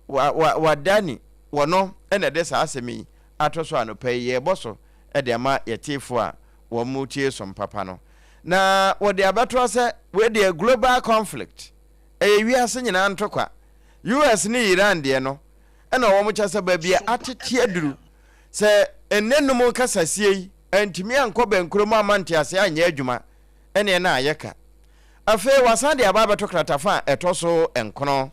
S2: Wadani, wɔno na ɛde saa asɛm yi ato so anɔpa yi. Yɛrebɔ so de ama yɛtiefoɔ a wɔn tie som papa no. Na wɔde abɛtoa sɛ wei deɛ global conflict, ɛyɛ wiase nyinaa ntɔkwa. US ne Iran deɛ no ɛna wɔn kyɛ sɛ baabi a atete aduru sɛ nnɛ num kasasie yi antumi ankɔ bɛnkuro mu amma nteaseɛ anyɛ adwuma ɛneɛ na ayɛ ka. Afei wasan de aba abɛto kratafa a ɛtɔ so nkono.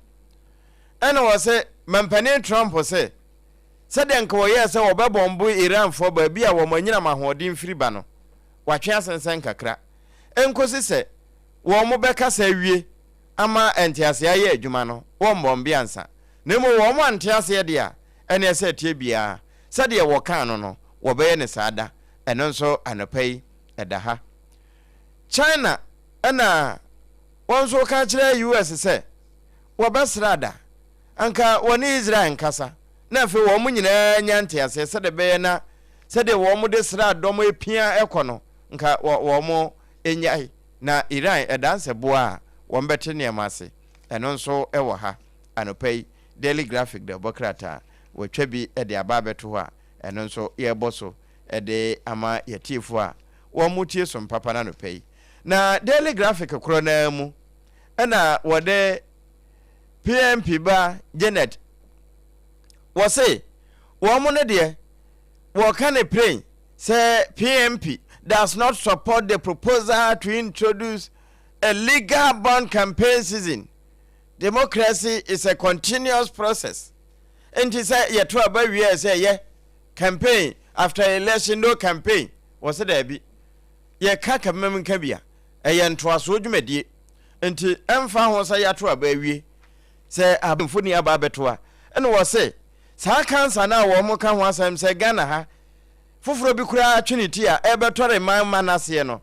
S2: Ɛna wɔse Mampanin Trump se sɛdeɛ nka wɔyɛɛ sɛ wɔbɛbɔmbo Iranfoɔ baabi a wɔn anyinam ahoɔden firi ba no, watwe asensɛn kakra nkosi sɛ wɔn bɛkasa awie ama nteaseɛ ayɛ adwuma no, wɔmmɔmbe ansa. Na mmom wɔn ante aseɛ deɛ a, ɛneɛ sɛ ɛteɛ biara, sɛdeɛ wɔkaa no no, wɔbɛyɛ no saa da. Ɛno nso anɔpa yi, ɛda ha. China na wɔn nso reka akyerɛ US sɛ wɔbɛsra da, anka wɔne Israel nkasa, na afei wɔn nyinaa nya nteaseɛ sɛdeɛ ɛbɛyɛ na sɛdeɛ wɔn de sraadɔm apia kɔ no, nka wɔn nnyae. Na Iran ɛda nsɛ boa a wɔbɛte nneɛma ase. Ɛno nso wɔ ha anɔpa yi, Daily Graphic de ɔbɔ krataa, wɔatwa bi de aba abɛto hɔ a ɛno nso yɛrebɔ so de ama yɛatiefoɔ a wɔtie som papa no anɔpa yi. Na Daily Graphic korɔ no ara mu na wɔde PNP ba Janet, wɔse wɔn no deɛ wɔka ne pren sɛ PNP does not support the proposal to introduce a legal bond campaign season. Democracy is a continuous process. Nti sɛ yɛto aba wie sɛ yɛ campaign after election no campaign, wɔse daabi. Yɛka kamam nka bi a, ɛyɛ ntoasoɔ dwumadie. Nti ɛmfa ho sɛ yɛato aba awie sɛ mfoni aba abɛto a, ɛna wɔse saa cancer no a wɔn ka ho asɛm sɛ Ghana ha foforɔ bi koraa twe ne ti a ɛbɛtɔre man ma n'aseɛ no,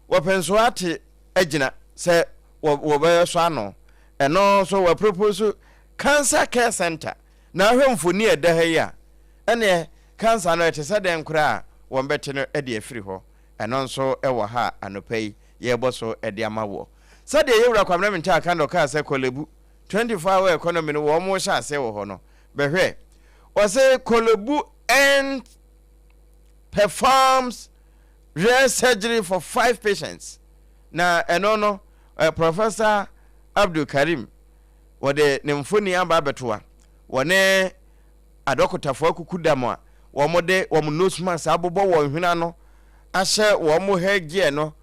S2: wɔpɛ nso ate agyina sɛ wɔbɛyɛ so ano. Ɛno nso wɔapropose cancer care center. Na ahwɛ mfoni a ɛda ha yi a, ɛneɛ Cancer no ɛte sɛ dɛn koraa a wɔbɛte no de afiri hɔ. Ɛno nso wɔ ha a anɔpa yi yɛrebɔ so de ama woɔ. Sɛdeɛ Yɛwura Kwabena Mintah Akandoh kaa sɛ Korle Bu 24 hour economy no wɔn rehyɛ aseɛ wɔ hɔ no, bɛhwɛ. Ɔse Korle Bu and performs rare surgery for five patients. Na ɛno no, eh, Professor Abdul Karim wɔde ne mfoni aba abɛtoa wɔne adɔkotafoɔ akukudam a wɔde wɔn nose mask abobɔ wɔn hwene ano ahyɛ wɔn head gear no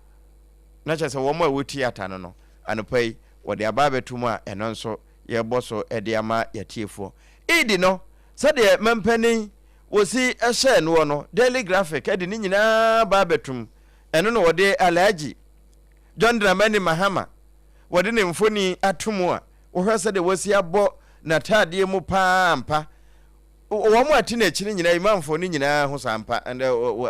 S2: na kyerɛ sɛ wɔn a wɔti ata no no anɔpa yi wɔde aba abɛto mu a ɛno nso yɛbɔ so de ama yɛatiefoɔ. Eid no sɛdeɛ mampanin wɔsi hyɛɛ noɔ no Daily Graphic de ne nyinaa ba abɛtom ɛno na wɔde Alhaji John Dramani Mahama wɔde ne mfoni ato mu a wohwɛ sɛdeɛ wɔasi abɔ n'ataadeɛ mu paa ampa. Wɔn a ɛte n'akyi no nyinaa, imamfoɔ no nyinaa ho saa ampa. Ɛnna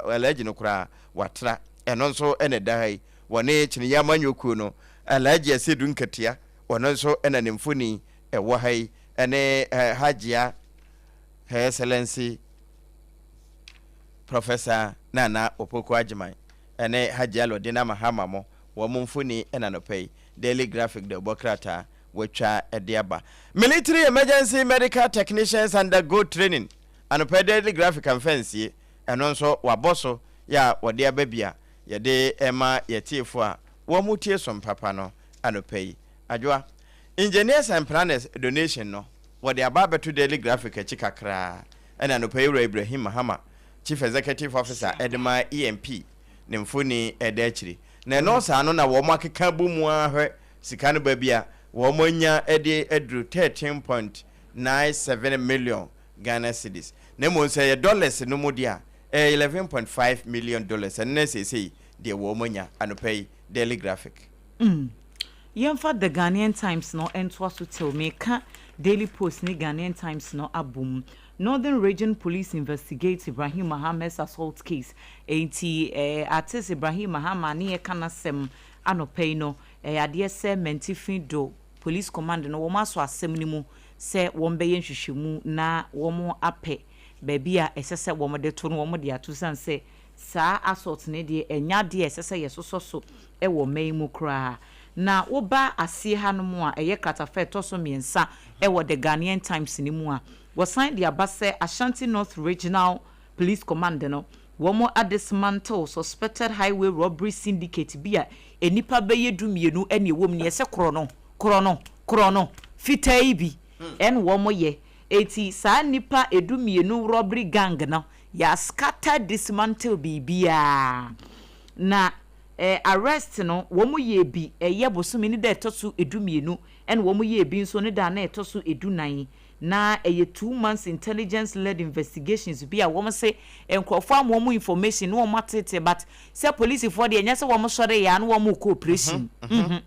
S2: Alhaji no koraa watra. Ɛno nso na ɛda ha yi. Wɔne Kyiniiɛ Amanyɔ Kuo no, Alhaji Asiedu Nketia, ɔno nso na ne mfoni ɛwɔ ha yi, ɛne Hajia Her Excellency Professor Nana Opoku Agyemang, ɛne Hajia Lordina Mahama mo, wɔn mfoni na anɔpa yi Daily Graphic de ɔbɔ krataa wɔatwa de aba. Military Emergency Medical Technicians Undergo Training, anɔpa yi Daily Graphic amfa ansie, ɛno nso wɔabɔ so yɛ a wɔde aba bi a yɛde rema yɛn atiefo a wɔtie som papa no anɔpa yi. Adwoa, Engineers and Planners Donation no, wɔde aba abɛto Daily Graphic akyi kakraa, ɛna anɔpa yi Wura Ibrahim Mahama, Chief Executive Officer de ma EMP, ne mfoni da akyiri. Na ɛno saa no na wɔn akeka abɔ mu ara hwɛ sika no baabi a wɔn anya de aduru 13.97 million Ghana cedis. Na mmom sɛ ɛyɛ dollars no mu deɛ a, ɛyɛ 11.5 million dollars. Ɛno ne seesei deɛ wɔn anya anɔpa yi. Daily Graphic.
S3: Mm. Yɛmfa The Ghanaian Times no ntoa so till meka Daily Post ne Ghanaian Times no abom. Northern Region Police investigates Ibrahim Mahama's assault case. Enti eh, artist Ibrahim Mahama ne yɛka n'asɛm anɔpa yi no, ɛyɛ adeɛ sɛ Mantifi Do Police Command no wɔn asɔ asɛm no mu sɛ wɔn bɛyɛ nhwehwɛmu na wɔn apɛ baabi a ɛsɛ sɛ wɔn de to no wɔn de ato sane sɛ saa assault no deɛ ɛnyɛ adeɛ a ɛsɛ sɛ yɛsosɔ so wɔ ɔman yi mu koraa. Na woba aseɛ hanom a ɛyɛ kratafa a ɛtɔ so mmiɛnsa wɔ The Ghanaian Times no mu a, wɔsan de aba sɛ Ashanti North Regional Police Command no, wɔn adismantle suspected highway robbery syndicate bi a nnipa bɛyɛ dumienu na ɛwɔ mu, neɛ ɛsɛ korɔno, korɔno, korɔno fitaa yi bi na wɔyɛ. Enti saa nnipa dumienu robbery gang no, Yɛaskata dismantle biribiara. Na eh arrest no wɔn yɛɛ bi ɛyɛ bosome ne da ɛtɔ so du mmienu ɛna wɔn yɛɛ bi nso ne da a na ɛtɔ so du nan. Na ɛyɛ 2 months intelligence led investigations bi a wɔn se nkorɔfoɔ ama wɔn information na wɔn atetee but sɛ polisifoɔ deɛ ɛnyɛ sɛ wɔn sɔre yɛ a na wɔn rekɔ operation. Mhm.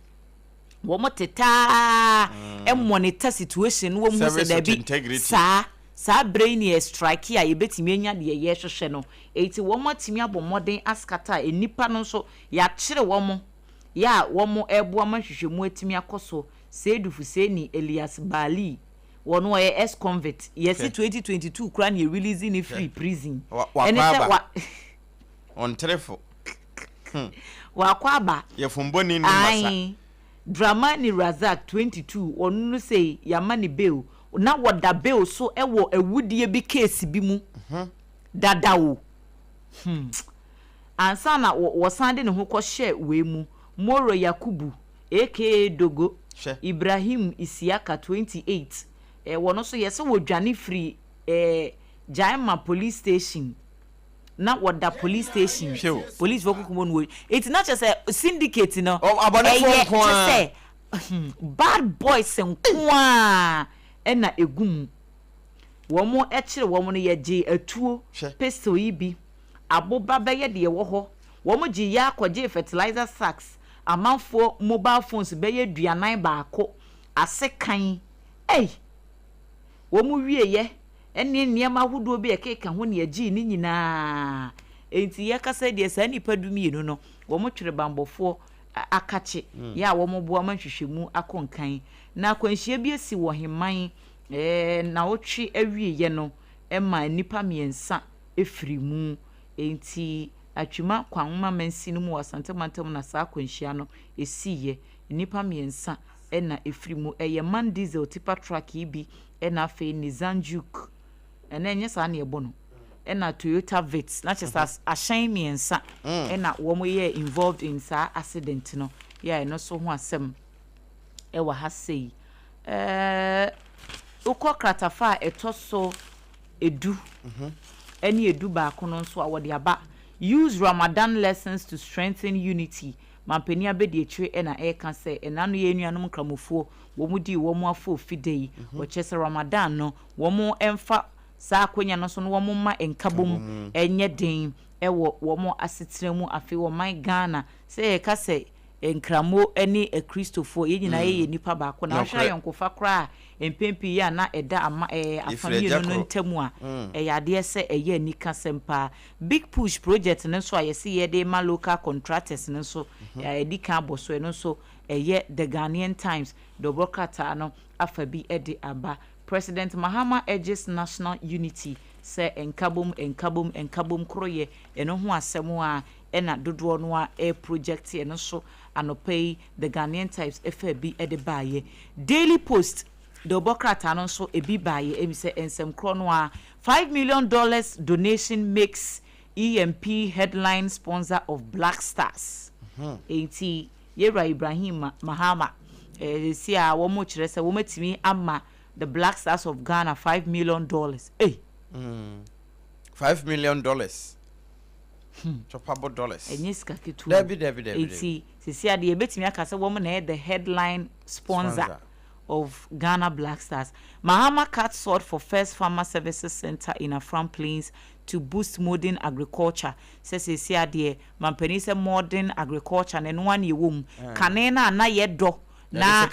S3: Wɔn tetaa monitor situation no wɔn hu sɛ
S2: Service with
S3: daabi
S2: integrity.
S3: saa. Saa berɛ yi na yɛ strike a yɛbɛtumi anya deɛ yɛrehwehwɛ no. Enti wɔn atumi abɔ mmɔden askata a nnipa no nso yɛakyere wɔn yɛ a wɔn reboa ma nhwehwɛmu atumi akɔ so. Seydou Fuseni Elias Baali, wɔn ɔyɛ ex convict, yɛse 2022 koraa na yɛ release no firii prison.
S2: Wakɔ
S3: Ɛne sɛ
S2: aba.
S3: wa
S2: Ɔnterefo. Hmm.
S3: Wakɔ aba.
S2: Yɛfombɔni nni mmasa.
S3: Ae. Dramani Razak, 22, ɔno no sei yɛama no bail. Na wɔda bail so wɔ awudie bi case bi mu dada o. Hmm. Ansa na wɔsan de ne ho kɔhyɛɛ wei mu, Moro Yakubu aka Dogo,
S2: Hwɛ.
S3: Ibrahim Isiaka, 28, eh, wɔno nso yɛse wɔdwane firi eh, Jaima police station. Na wɔda police station.
S2: Hwɛ o.
S3: Policefoɔ kukum wɔn wɔ. Enti na kyerɛ sɛ syndicate no
S2: Ɔ- abɔnefoɔ
S3: ɛyɛ
S2: nko
S3: kyerɛ
S2: ara.
S3: sɛ Bad boys nko ara na ɛgu mu. Wɔn kyere wɔn no yɛgyee atuo,
S2: Hwɛ.
S3: pistol yi bi, aboba bɛyɛ deɛ ɛwɔ hɔ. Wɔn gyee yɛ ara kɔgyee fertilizer sacks, amanfoɔ mobile phones bɛyɛ aduanan baako, asekan, ei! Wɔn wieɛ ne nneɛma ahodoɔ bi a ɛkeka ho na yɛgyee ne nyinaa. Enti yɛkasa yi deɛ saa nnipa dumienu no, wɔtwere banbɔfoɔ akakye yɛ a wɔboa ma nhwehwɛmu akɔ nkan. Na akwanhyia bi asi wɔ Heman nnawɔtwe awieeɛ no ma nnipa mmiɛnsa firi mu. Enti Atwima Kwanwoma mansini mu wɔ Asante mantam na saa akwanhyia no siiɛ. Nnipa mmiɛnsa na ɛfiri mu. Ɛyɛ man diesel tipa truck yi bi na afei Nissan Juke, ɛnɛ ɛnyɛ saa na yɛbɔ no, ɛna Toyota Vitz. Na kyerɛ sɛ ahyɛn mmiɛnsa na wɔyɛɛ involved in saa accident no. Yɛ a ɛno nso ho asɛm wɔ ha sei. Ɛɛ wokɔ kratafa a ɛtɔ so edu ne edu baako no nso a, wɔde aba Use Ramadan Lessons to Strengthen Unity. Mampanin abadiakyire na ɛreka sɛ ɛna no yɛn nuanom Nkramofoɔ wɔn dii wɔn afoofi da yi. Wɔkyerɛ sɛ Ramadan no wɔn mfa saa akwanya no so na wɔn mma nkabom nyɛ den wɔ wɔn asetena mu. Afei ɔman Ghana sɛ yɛka sɛ Nkramo ne Akristofoɔ, yɛn nyinaa yɛyɛ nnipa baako. Na wohwɛ ayɔnkofa koraa a, mpɛn pii yɛ a na ɛda ama ɛɛ afa mmienu no ntam a, ɛyɛ adeɛ sɛ ɛyɛ anikasɛm paa. Big Push project no nso a yɛse yɛde rema local contractors no nso, yɛadi kan abɔ so, ɛno nso ɛyɛ The Ghanaian Times dɔbɔ krataa no afa bi de aba. President Mahama urges national unity, sɛ nkabom, nkabom, nkabom koroyɛ, ɛno ho asɛm a ɛna dodoɔ no ara reproject ɛno nso anɔpa yi The Ghanaian Times faa bi de baeɛ. Daily Post dawubɔ krataa no nso ebi baeɛ, ɛmi sɛ nsɛm korɔ no ara, $5 million donation makes EMP headline sponsor of Black Stars. Enti Yɛwura Ibrahim Mahama seesei a wɔrekyerɛ sɛ wɔatumi ama the Black Stars of Ghana $5 million. Ei!
S2: $5 million. Chopabo dollars.
S3: Ɛnyɛ sika ketewa o.
S2: Dabi dabi dabi.
S3: Eti sisi adeɛ yɛbɛtumi aka sɛ wɔn na ɛyɛ the headline sponsor, sponsor of Ghana Black Stars. Mahama cut sword for first farmer services center in Afram Plains to boost modern agriculture. Sɛ sisi adeɛ mampanin sɛ modern agriculture na ɛno ara na ɛwɔ mu. Kane no a na yɛdɔ na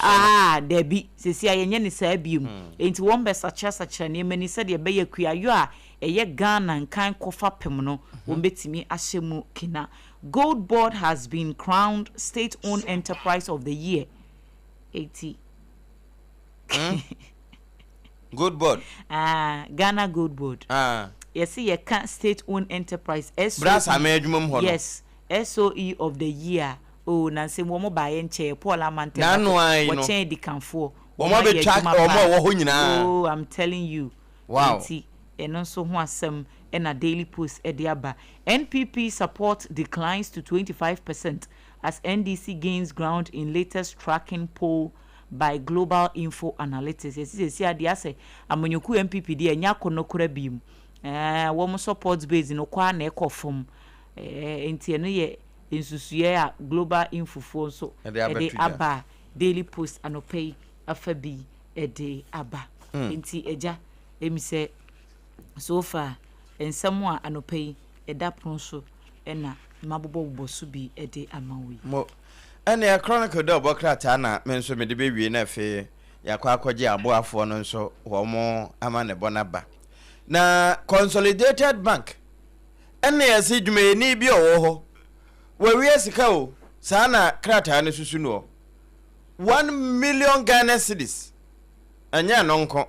S3: aa dabi sisi a yɛnyɛ ne saa biom. Enti wɔn bɛ sakyera sakyera nneɛma ni sɛdeɛ ɛbɛyɛ kuayɔ a ɛyɛ Ghana nkan kɔ fapem no, wɔbɛtumi ahyɛ mu kena. Gold Board has been crowned State-owned Enterprise of the Year. Eti.
S2: Hmm? Gold Board.
S3: Ah, Ghana Gold Board.
S2: Ah.
S3: Yɛsi yɛka State-owned Enterprise. SOE.
S2: Bra same adwuma mu hɔ no.
S3: Yes, SOE of the Year. Oh, nansi wɔn baayɛ nkyɛn Paul Amante.
S2: N'ano ayi no.
S3: Wɔkyɛn dikanfoɔ.
S2: Wɔn abɛtwa wɔn a ɛwɔ hɔ nyinaa.
S3: Oh, I'm telling you.
S2: Wow.
S3: Enti ɛno nso ho asɛm na Daily Post de aba. NPP support declines to 25 percent as NDC gains ground in latest tracking poll by Global Info Analytics. Yɛsi sɛsi adeɛ asɛ amanyɔkuo NPP deɛ ɛnyɛ akɔnɔ kora biom. Ɛɛ wɔn support base no kɔ ara na ɛkɔ fam. Ɛɛ enti ɛno yɛ nsusuiɛ a Global Info foɔ nso de aba a Daily Post anɔpa yi afa bi de aba. Enti Agya, emi sɛ so far nsɛm a anɔpa yi ɛda pono so na mabobɔbobɔ so bi de ama wo yi.
S2: Mo. Ɛnneɛ Chronicle dɛ ɔbɔ krataa na me nso mede bɛwie na afei yɛakɔ akɔgye aboafoɔ no nso wɔn amanebɔ no aba. Na Consolidated Bank ɛna yɛse dwumayɛni bi a ɔwɔ hɔ wawia sika o, saa na krataa no susu noɔ. 1 million Ghana cedis, ɛnyɛ ɛno nko,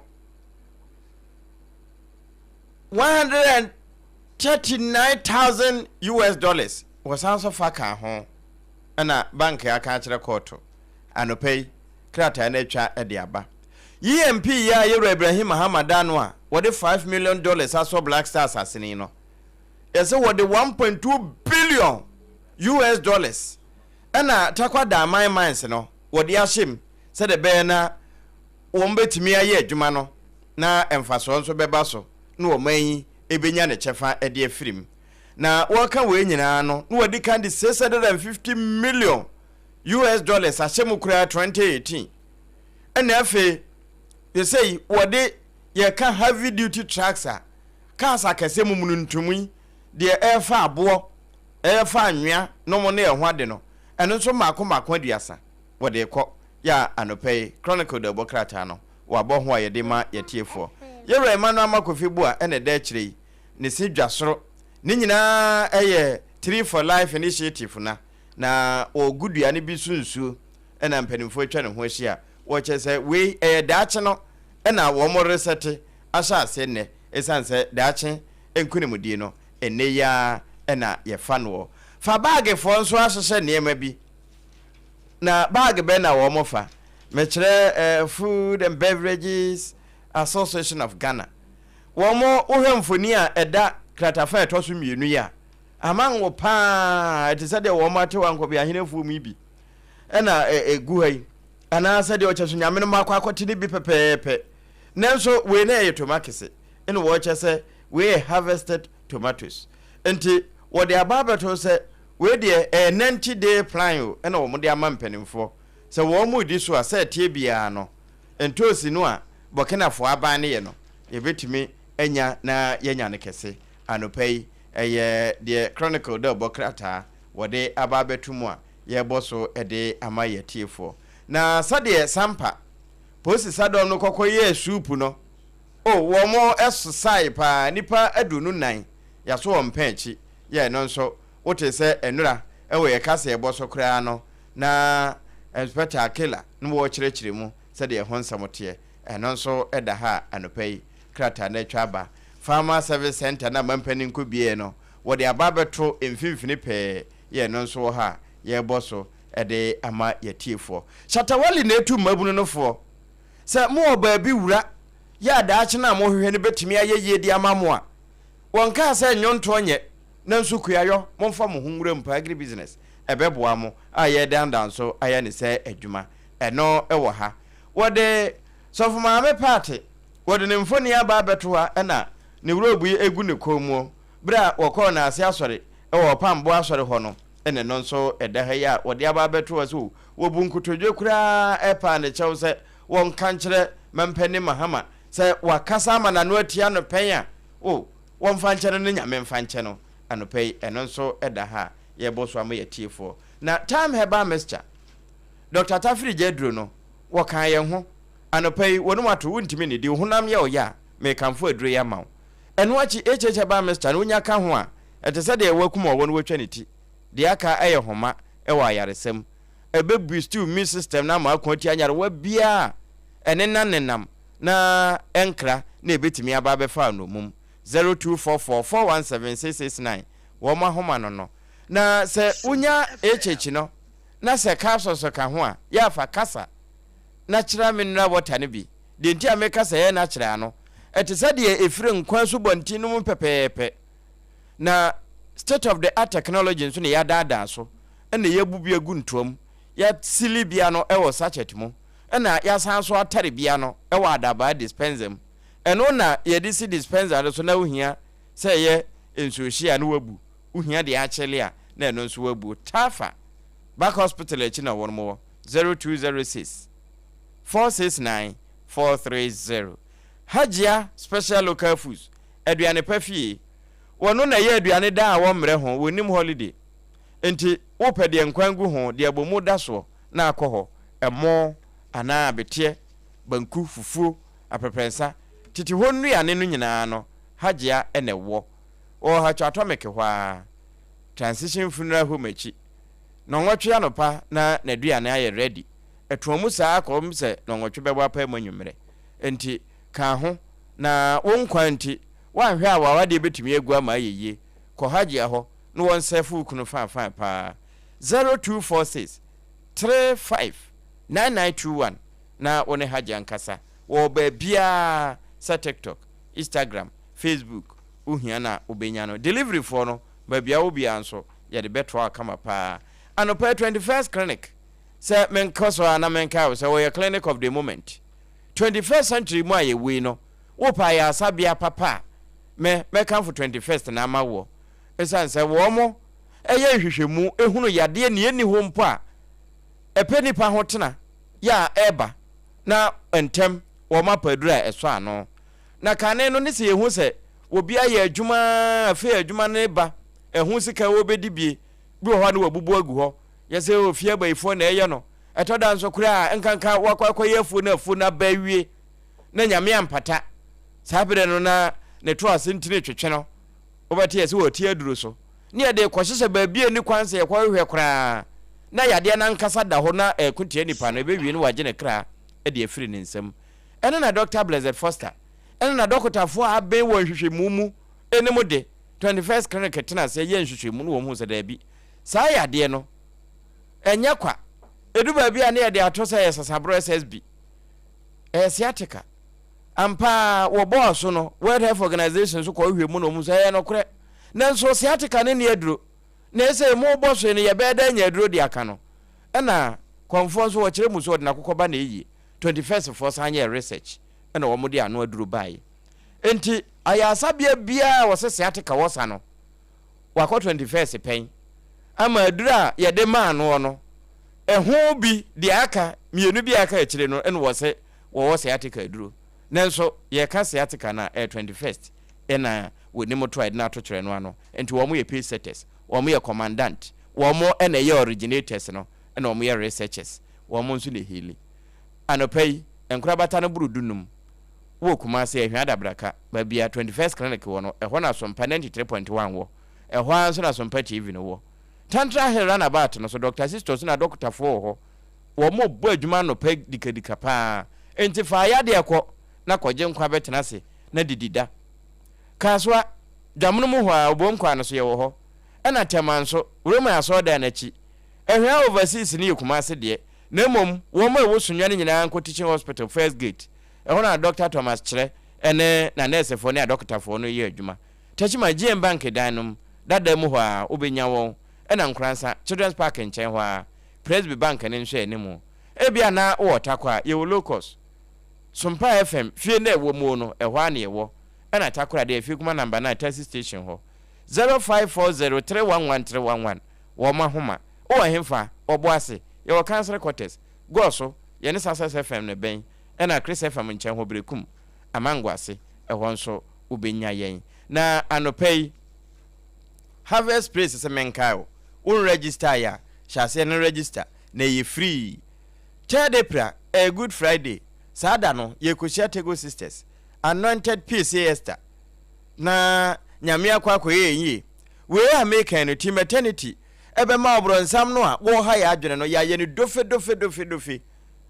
S2: US$139,000 wɔsan so fa ka ho ɛna bank aka akyerɛ kɔɔto anɔpa yi krataa no atwa de aba. EMP yi a yɛwura Ibrahim Mahama da no a wɔde $5 million asɔ Black Stars asene no, yɛsɛ wɔde US$1.2 billion ɛna Tarkwa Damang Mines no wɔde ahyɛ mu sɛdeɛ ɛbɛyɛ na wɔn bɛtumi ayɛ adwuma no na mfasoɔ nso bɛba so na ɔman yi ɛbɛnya ne kyɛfa de afiri mu. Na wɔreka wei nyinaa no, na wɔadi kan de US$650 million ahyɛ mu koraa 2018. Ɛna afei, yɛsɛ wɔde yɛka heavy duty trucks a, cars akɛseɛ mumununtum yi, deɛ ɛrefa aboɔ, ɛrefa anwea nom ne ɛho ade no, ɛno nso mmaako mmaako 30 wɔde rekɔ. Yɛ a anɔpa yi, Chronicle dawubɔ krataa no, wɔabɔ ho a yɛde ma yɛtiefoɔ. Yɛwura Emmanuel Armah Kofi Buah na ɛda akyire yi, ne se dwa soro. Ne nyinaa yɛ Tree for Life Initiative na na wɔregu dua no bi so nsuo na mpanimfoɔ atwa ne ho ahyia. Wɔkyerɛ sɛ wei ɛyɛ daakye no na wɔresɛte ahyɛ aseɛ nnɛ ɛsiane sɛ daakye nkonimdie no, ɛnnɛ yi ara na yɛfa noɔ. Fa baagefoɔ nso ahyehyɛ nneɛma bi. Na baage bɛn na wɔfa? Mekyerɛ Food and Beverages Association of Ghana. Wɔn, wohwɛ mfoni a ɛda kratafa a ɛtɔ so mmienu yi a, amango paa, ɛte sɛ deɛ wɔn atew ankɔbeahene afuo mu yi bi ɛna ɛgu ha yi, anaasɛ deɛ ɔkyɛ so nyame no akɔ akɔte no bi pɛpɛɛpɛ. Nanso wei na ɛyɛ tomakese, ɛna wɔkyɛ sɛ wei yɛ harvested tomatoes. Nti wɔde aba abɛto sɛ wei deɛ ɛyɛ 90 day plan o, ɛna wɔn de ama mpanimfoɔ sɛ wɔn mu di so a, sɛ ɛteɛ biara no, ntoosi no a Burkinafoɔ aban no yɛ no, yɛbɛtumi anya na yɛanya no kɛse. Anɔpa yi, ɛyɛ deɛ Chronicle dawubɔ krataa wɔde aba abɛto mu a yɛrebɔ so de ama yɛn atiefoɔ. Na sɛdeɛ Sampa polisi sadɔm no kɔkɔ yɛɛ suupu no, o, wɔn sosae paa, nnipa 24 yɛaso wɔn mpɛn akyi yɛ ɛno nso. Wote sɛ nnora wɔ yɛn kaseɛbɔ so koraa no, na Inspector Akela na wɔrekyerɛkyerɛ mu sɛdeɛ ɛho nsɛm teɛ. Ɛno nso da ha a anɔpa yi krataa no atwa aba. Farmer Service Centre no a mampanin kɔbieeɛ no, wɔde aba abɛto mfimfini pɛɛ yɛ ɛno nso wɔ ha a yɛrebɔ so de ama yɛatiefoɔ. Shatta Wale na ɛtu mmabunu no foɔ sɛ mowɔ baabi wura yɛ a daakye no a mohwehwɛ no bɛtumi ayɛ yie de ama mo a, wɔnkaa sɛ nnwontoɔ nyɛ nanso kuayɔ momfa mo ho nwura mu paa agribusiness ɛbɛboa mo a yɛredandan so ayɛ ne sɛ adwuma. Ɛno wɔ ha. Wɔde Sɔfo Maame Paate, wɔde ne mfoni aba abɛto ha na ne robe yi gu ne kɔn mu bere a wɔkɔɔ Naase Asɔre wɔ Ɔpambo Asɔre hɔ no, ɛna ɛno nso ɛda ha yi a wɔde aba abɛto ha sɛ wɔbu nkotodwe koraa ɛpaa ne kyɛw sɛ wɔnka nkyerɛ Mampanin Mahama sɛ wakasa ama n'ano atia no pɛn a, o, wɔmfa nkyɛ no ne Nyame mfa nkyɛ no. Anɔpa yi, ɛno nso ɛda ha a yɛrebɔ so ama yɛn atiefoɔ. Na Thyme Herbal Mixture, Dɔkta Tafiri gya aduro no, wɔkaa yɛn ho. Anɔpa yi, wɔnom ato, wontumi nnidi, wo honam yɛ wo ya a, merekamfo aduro yi ama wo. Ɛno akyi, HH Herbal Mixture no, wonya ka ho a, ɛte sɛ deɛ wɔakum ɔwɔ no wɔatwa ne ti. Deɛ aka yɛ homa wɔ ayaresa mu. Ɛbɛ boost wo immune system no ama ako atia nyarewa biara a ɛnenam nenam na ɛnkra na ɛbɛtumi aba abɛfa nnommum. 0244 417 669 wɔn ahoma no no. Na sɛ wonya HH no, na sɛ capsules ka ho a, yɛ a fa kasa na kyerɛ mineral water no bi. Deɛ nti a meka sɛ yɛ na kyerɛ ano, ɛte sɛ deɛ ɛfiri nkwa asubɔnten no mu pɛpɛɛpɛ. Na state of the art technology nso na yɛadaadaa so, ɛna yɛabu bi agu ntoa mu, yɛasili bi ano wɔ sachet mu, ɛna yɛasan nso atare bi ano wɔ adabaa dispenser mu. Ɛno na yɛde si dispenser no so na wohia sɛ ɛyɛ nsuohye a na wabu, wohia deɛ akyele a na ɛno nso wabu. Tafa Back Hospital akyi na wɔn wɔ, 0206 469 430. Hajia Special Local Foods, aduane pa fie. Wɔno na ɛyɛ aduane daa a wɔmmrɛ ho, wɔnnim holiday. Nti wopɛ deɛ nkwan gu ho, deɛ abomu da soɔ na akɔ hɔ, ɛmo anaa abeteɛ, banku, fufuo, aprɛprɛnsa, tete hɔ nnuane no nyinaa no Hajia na ɛwɔ. Wɔwɔ Hatcho Atomic hɔ ara, Transition Funeral Home akyi. Nnɔnwɔtwe anɔpa na n'aduane ayɛ ready. Ɛtoa mu saa kɔpem sɛ nnɔnwɔtwe bɛbɔ apae mu anwummerɛ. Enti ka ho na wo nkwa nti, woanhwɛ a w'awadeɛ bɛtumi agu ama ayɛ yie. Kɔ Hajia hɔ na wɔnsɛɛfo wo kunu fine paa. 0246 35 9921 na wo ne Hajia nkasa. Wɔwɔ baabiara sɛ TikTok, Instagram, Facebook, wohia no a wobɛnya no. Delivery foɔ no, baabi a wɔ biara nso, yɛde bɛtoa wo kama paa. Anɔpa yi 21st Clinic, sɛ menkɔ so ara na menkae wo sɛ wɔyɛ clinic of the moment. 21st century mu a yɛwɔ yi no, wopɛ ayaresabea papa a, me, mɛkamfo 21st no ama woɔ. Ɛsiane sɛ wɔn yɛ nhwehwɛmu hunu yadeɛ nea ɛnni hɔ mpo a ɛpɛ nipa ho tena yɛ a ɛreba na ntɛm wɔn apɛ aduru a ɛsɔ ano. Na kane no ne sɛ yɛhu sɛ obi ayɛ adwuma ara afei adwuma no reba ɛho sika a wɔbɛdi bie bi wɔ hɔ a na wabubu agu hɔ yɛ sɛ ofie abayifoɔ na ɛyɛ no ɛtɔ da nso koraa nkanka wakɔ akɔyɛ afuo no afuo no aba awie na Nyame ampata saa berɛ no na ne to ase ntini twetwe no wobɛte yɛ sɛ wɔte aduro so ne yɛde kɔhyehyɛ baabi a ɛni kwan sɛ yɛkɔhwehwɛ koraa na yadeɛ no ankasa da hɔ na ɛko tia nipa no ɛbɛwie no wagye ne kra de afiri ne nsam. Ɛno na Dɔkta Blessed Foster ne n'adɔkotafoɔ a aben wɔ nhwehwɛmu mu Anim de, 21st Clinic tena ase yɛɛ nhwehwɛmu na wɔhuu sɛ daabi, saa yadeɛ no, ɛnyɛ kwa. Ɛdu baabi a na yɛde ato sɛ ɛyɛ sasaborɔ SSB. Ɛyɛ sciatica. Ampa ara, wɔbɔɔ so no, World Health Organization nso kɔhwehwɛɛ mu na wɔhuu sɛ ɛyɛ nokorɛ. Nanso sciatica no nni aduro. Na ɛsɛ mobɔ so yi no, yɛbɛyɛ dɛn anya aduro de aka no? Ɛna kɔmfoɔ nso wɔkyerɛ mu sɛ ɔde n'akokɔ ba na ɛyie. 21st foɔ san yɛɛ research ɛna wɔde ano aduro baeɛ. Enti ayaresabea biara a wɔsɛ sciatica wɔ sa no, wakɔ 21st pɛn ama aduro a yɛde maa noɔ no, ɛho bi deɛ aka, mmienu bi a aka akyire no ɛna wɔsɛ wɔwɔ sciatica aduro. Nanso yɛka sciatica no a, ɛyɛ 21st ɛna wɔnim to a yɛde no ato kyerɛ no ano. Enti wɔn yɛ pace setters, wɔn yɛ commandant, wɔn na ɛyɛ originators no, ɛna wɔn yɛ researchers, wɔn nso na ɛheali. Anɔpa yi, nkorabata no boro dunum wɔ Kumasi, Ahwea Adabraka, baabi a 21st Clinic wɔ no, ɛhɔ na Asompa 93.1 wɔ, ɛhɔ ara nso na Asompa TV no wɔ. Tantra Hill Runabout no so, Dɔkta Sistos ne adɔkotafoɔ wɔ hɔ, wɔbɔ adwuma anɔpa dikadika pa ara. Enti fa ayadeɛ kɔ na kɔgye nkwa bɛtena ase na didi da. Kasoa, Dwamono mu hɔ ara, Obuom kwan no so, yɛwɔ hɔ. Ɛna Tema nso, Roman asɔredan no akyi. Ahwea Overseas no yɛ Kumasi deɛ, na mmom wɔn a ɛwɔ Sunyani nyinaa nkɔ Teaching Hospital, First Gate. Ɛhɔ na Dɔkta Thomas Kyerɛ ne n'anɛɛsefoɔ ne adɔkotafoɔ no yɛ adwuma. Techiman, GM Bank dan no mu, dada mu hɔ ara, wobɛnya wɔn. Ɛna Nkoransa, Children's Park nkyɛn hɔ ara, Presby Bank no nhwɛanimu. Ebia na wowɔ Tarkwa a, yɛwɔ Locust. Sompa FM, fie no a ɛwɔ muo no, ɛhɔ ara na yɛwɔ. Ɛna Takoradi, Afiekuma Number 9, Taxi Station hɔ. 0540311311, wɔn ahoma. Wowɔ hefa? Ɔboase. Yɛwɔ Council Quarters. Gɔɔ yɛne Success FM no bɛn. Ɛna Chris FM nkyɛn hɔ, Berekum, Amango ase. Ɛhɔ nso, wobɛnya yɛn. Na anɔpa yi, Harvest Praise sɛ menkae wo. Wo nregister yɛ a, hyɛ aseɛ no register. Na ɛyɛ free. Third April, ɛyɛ Good Friday. Saa da no, yɛrekɔhyia Tego Sisters, Anointed Piesie Esther, na Nyame akɔ akɔyɛ yɛn yie. Wei a meka yi no, Team Eternity ɛbɛma ɔbrɔnsam no a wɔreha yɛn adwene no, yɛayɛ no dofe dofe dofe dofe.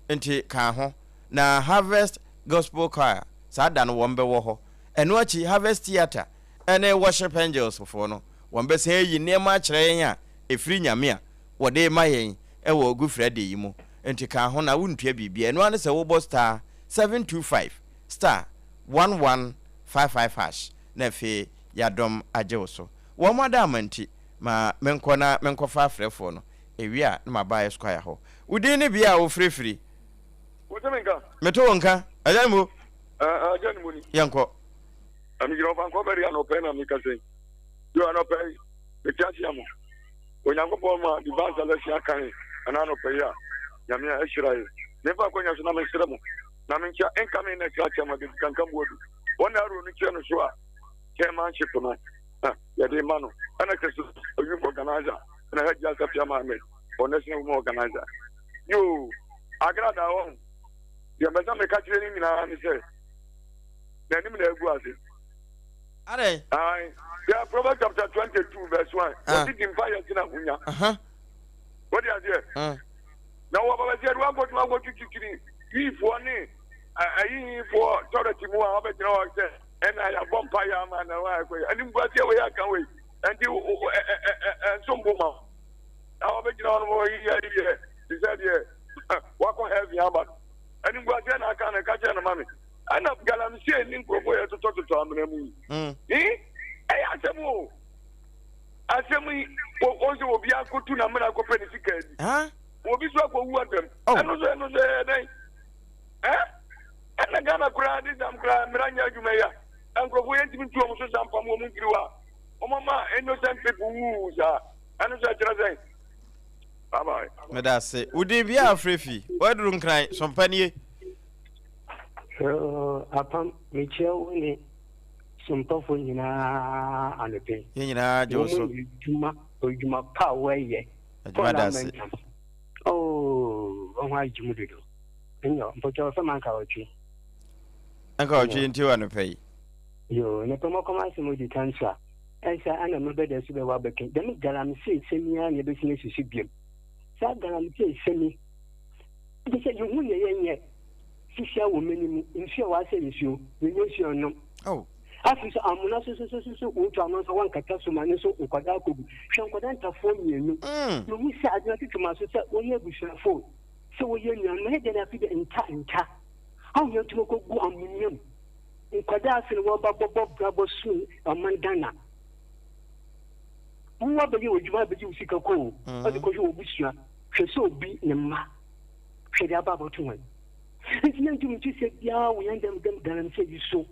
S2: Nti ka ho. Na Harvest Gospel Choir, saa da no wɔn bɛwɔ hɔ. Ɛno akyi, Harvest Theatre ɛne Worship Angels foɔ no, wɔn bɛsan ayi nneɛma akyerɛ yɛn a ɛfiri Nyame a wɔde rema yɛn wɔ Good Friday yi mu. Nti ka ho na wontua biribiara. Ɛno ara ne sɛ wobɔ star 725 star 1155 hash na afei yɛadɔm agye wo so. Wɔn adaama nti, ma menkɔ na menkɔfa afrɛfoɔ no. Ɛwie a na maba Esquire hɔ. Wo din ne bea a wofrɛ firi?
S4: Wote me nka?
S2: Mete wo nka. Agya Nimo.
S4: Agya Nimo ni.
S2: Yɛnkɔ.
S4: Megyina ɔfankɔ bɛri anɔpɛ na mekasa yi. Yo anɔpɛ yi, mete ase ama. Onyankopɔn ma divine selection aka yɛn ɛna anɔpa yi a Nyame a ahyira yɛn. Memfa akwanya so na mesrɛ mo na menkyia incoming national chairman David Kankam Boadu. Wɔn na arrow no kyerɛ no so a chairmanship no yɛde ma no. Ɛna kɛse youth organizer ɛna Hajji Asafia Mohammed for national women organizer. Yoo, agrada wɔn. Deɛ mbɛsɛ meka kyerɛ ne nyinaa ne sɛ n'anim na agu ase.
S2: Adɛn?
S4: Ae. Yɛ Proverbs chapter 22 verse 1. Ah. Wɔsi di mpa yɛ sena ahonya. Wode aseɛ? Ah. Na wɔ baba sɛ wankɔtu wankɔtu titiri yifoɔ ne ayiyifoɔ tɔrɔti mu a wɔbɛgyina hɔ sɛ ɛna yɛabɔ mpa yɛ ama na wɔakɔ yɛ ɛne mbuaseɛ wei aka wei ɛnti ɛnso mbo ma na wɔbɛgyina hɔ no yɛ yɛ te sɛ deɛ wakɔ heaven aba no ɛne mbuaseɛ na aka no ɛka kyerɛ no ma me Ɛna galamsey ne nkurɔfoɔ yɛ totɔtotɔ amena mu yi. Mm. Ɛyɛ asɛm o. Asɛm yi wɔn sɛ obi akotu na amena akɔpɛ ne sika bi. Obi so akɔwu adam. Oh. Ɛno so ɛno so ɛyɛ dɛn? Ɛ ɛna Ghana koraa de sam koraa mmara nyɛ adwuma yi a nkurɔfoɔ yɛntumi ntu wɔn so sa mpam wɔn mfiri hɔ a wɔn ama innocent people wuu saa ɛno so ɛkyerɛ sɛn? Bye bye.
S2: Meda ase. Wodin bi a afrɛ fi. Waduru nkran sompa nie.
S5: Yoo, Apam, mekyia wo ne sompɔfoɔ nyinaa anɔpa yi.
S2: Yɛn nyinaa gye wo so.
S5: Wɔn adwuma, adwuma pa a wɔyɛ.
S2: Adwuma da ase.
S5: Oh, wɔn ho agye mu dodo. Nyɔ, mpɔkyɛ wɔfɛ ma nka wɔtwe.
S2: Nka wɔtwe nti wɔ anɔpa yi.
S5: Yoo, ne pɛmɔ kɔm asɛm odi kan so a, ɛnsa ana mebɛda so bɛwɔ abɛka. Dɛm galamsey sɛm yi ara na ɛbɛsi asusu biam. Saa galamsey sɛm yi, Ɛfiri sɛ yɛhu deɛ yɛnyɛ. Sisia wɔ mani mu, nsuo a wɔasɛ nsuo, yɛnyɛ nsuo nnom.
S2: Oh.
S5: Afei nso amona so so so so wotu ano nso wɔnkata so ma ne nso nkwadaa akɔgu. Hwɛ nkwadaa ntafoɔ mmienu. Na wɔn si adwene atwitwi ma so sɛ wɔyɛ abusuafo, sɛ wɔyɛ nuanom. Ɛyɛ dɛn afei de nta nta. Ahu yɛn tumi kɔgu amona mu. Nkwadaa afei na wɔba bɔbɔ bra bɔ sum ɔman Ghana. Wo abɛyɛ w'adwuma abɛgye wo sika kɔ o. Ɔde kɔhwɛ wɔ busua. Hwɛ sɛ obi ne mma. Hwɛ de aba abɔto wɔn. Nti yɛntumi ntu sɛ biara wɔ yɛn dɛm dɛm galamsey yi so.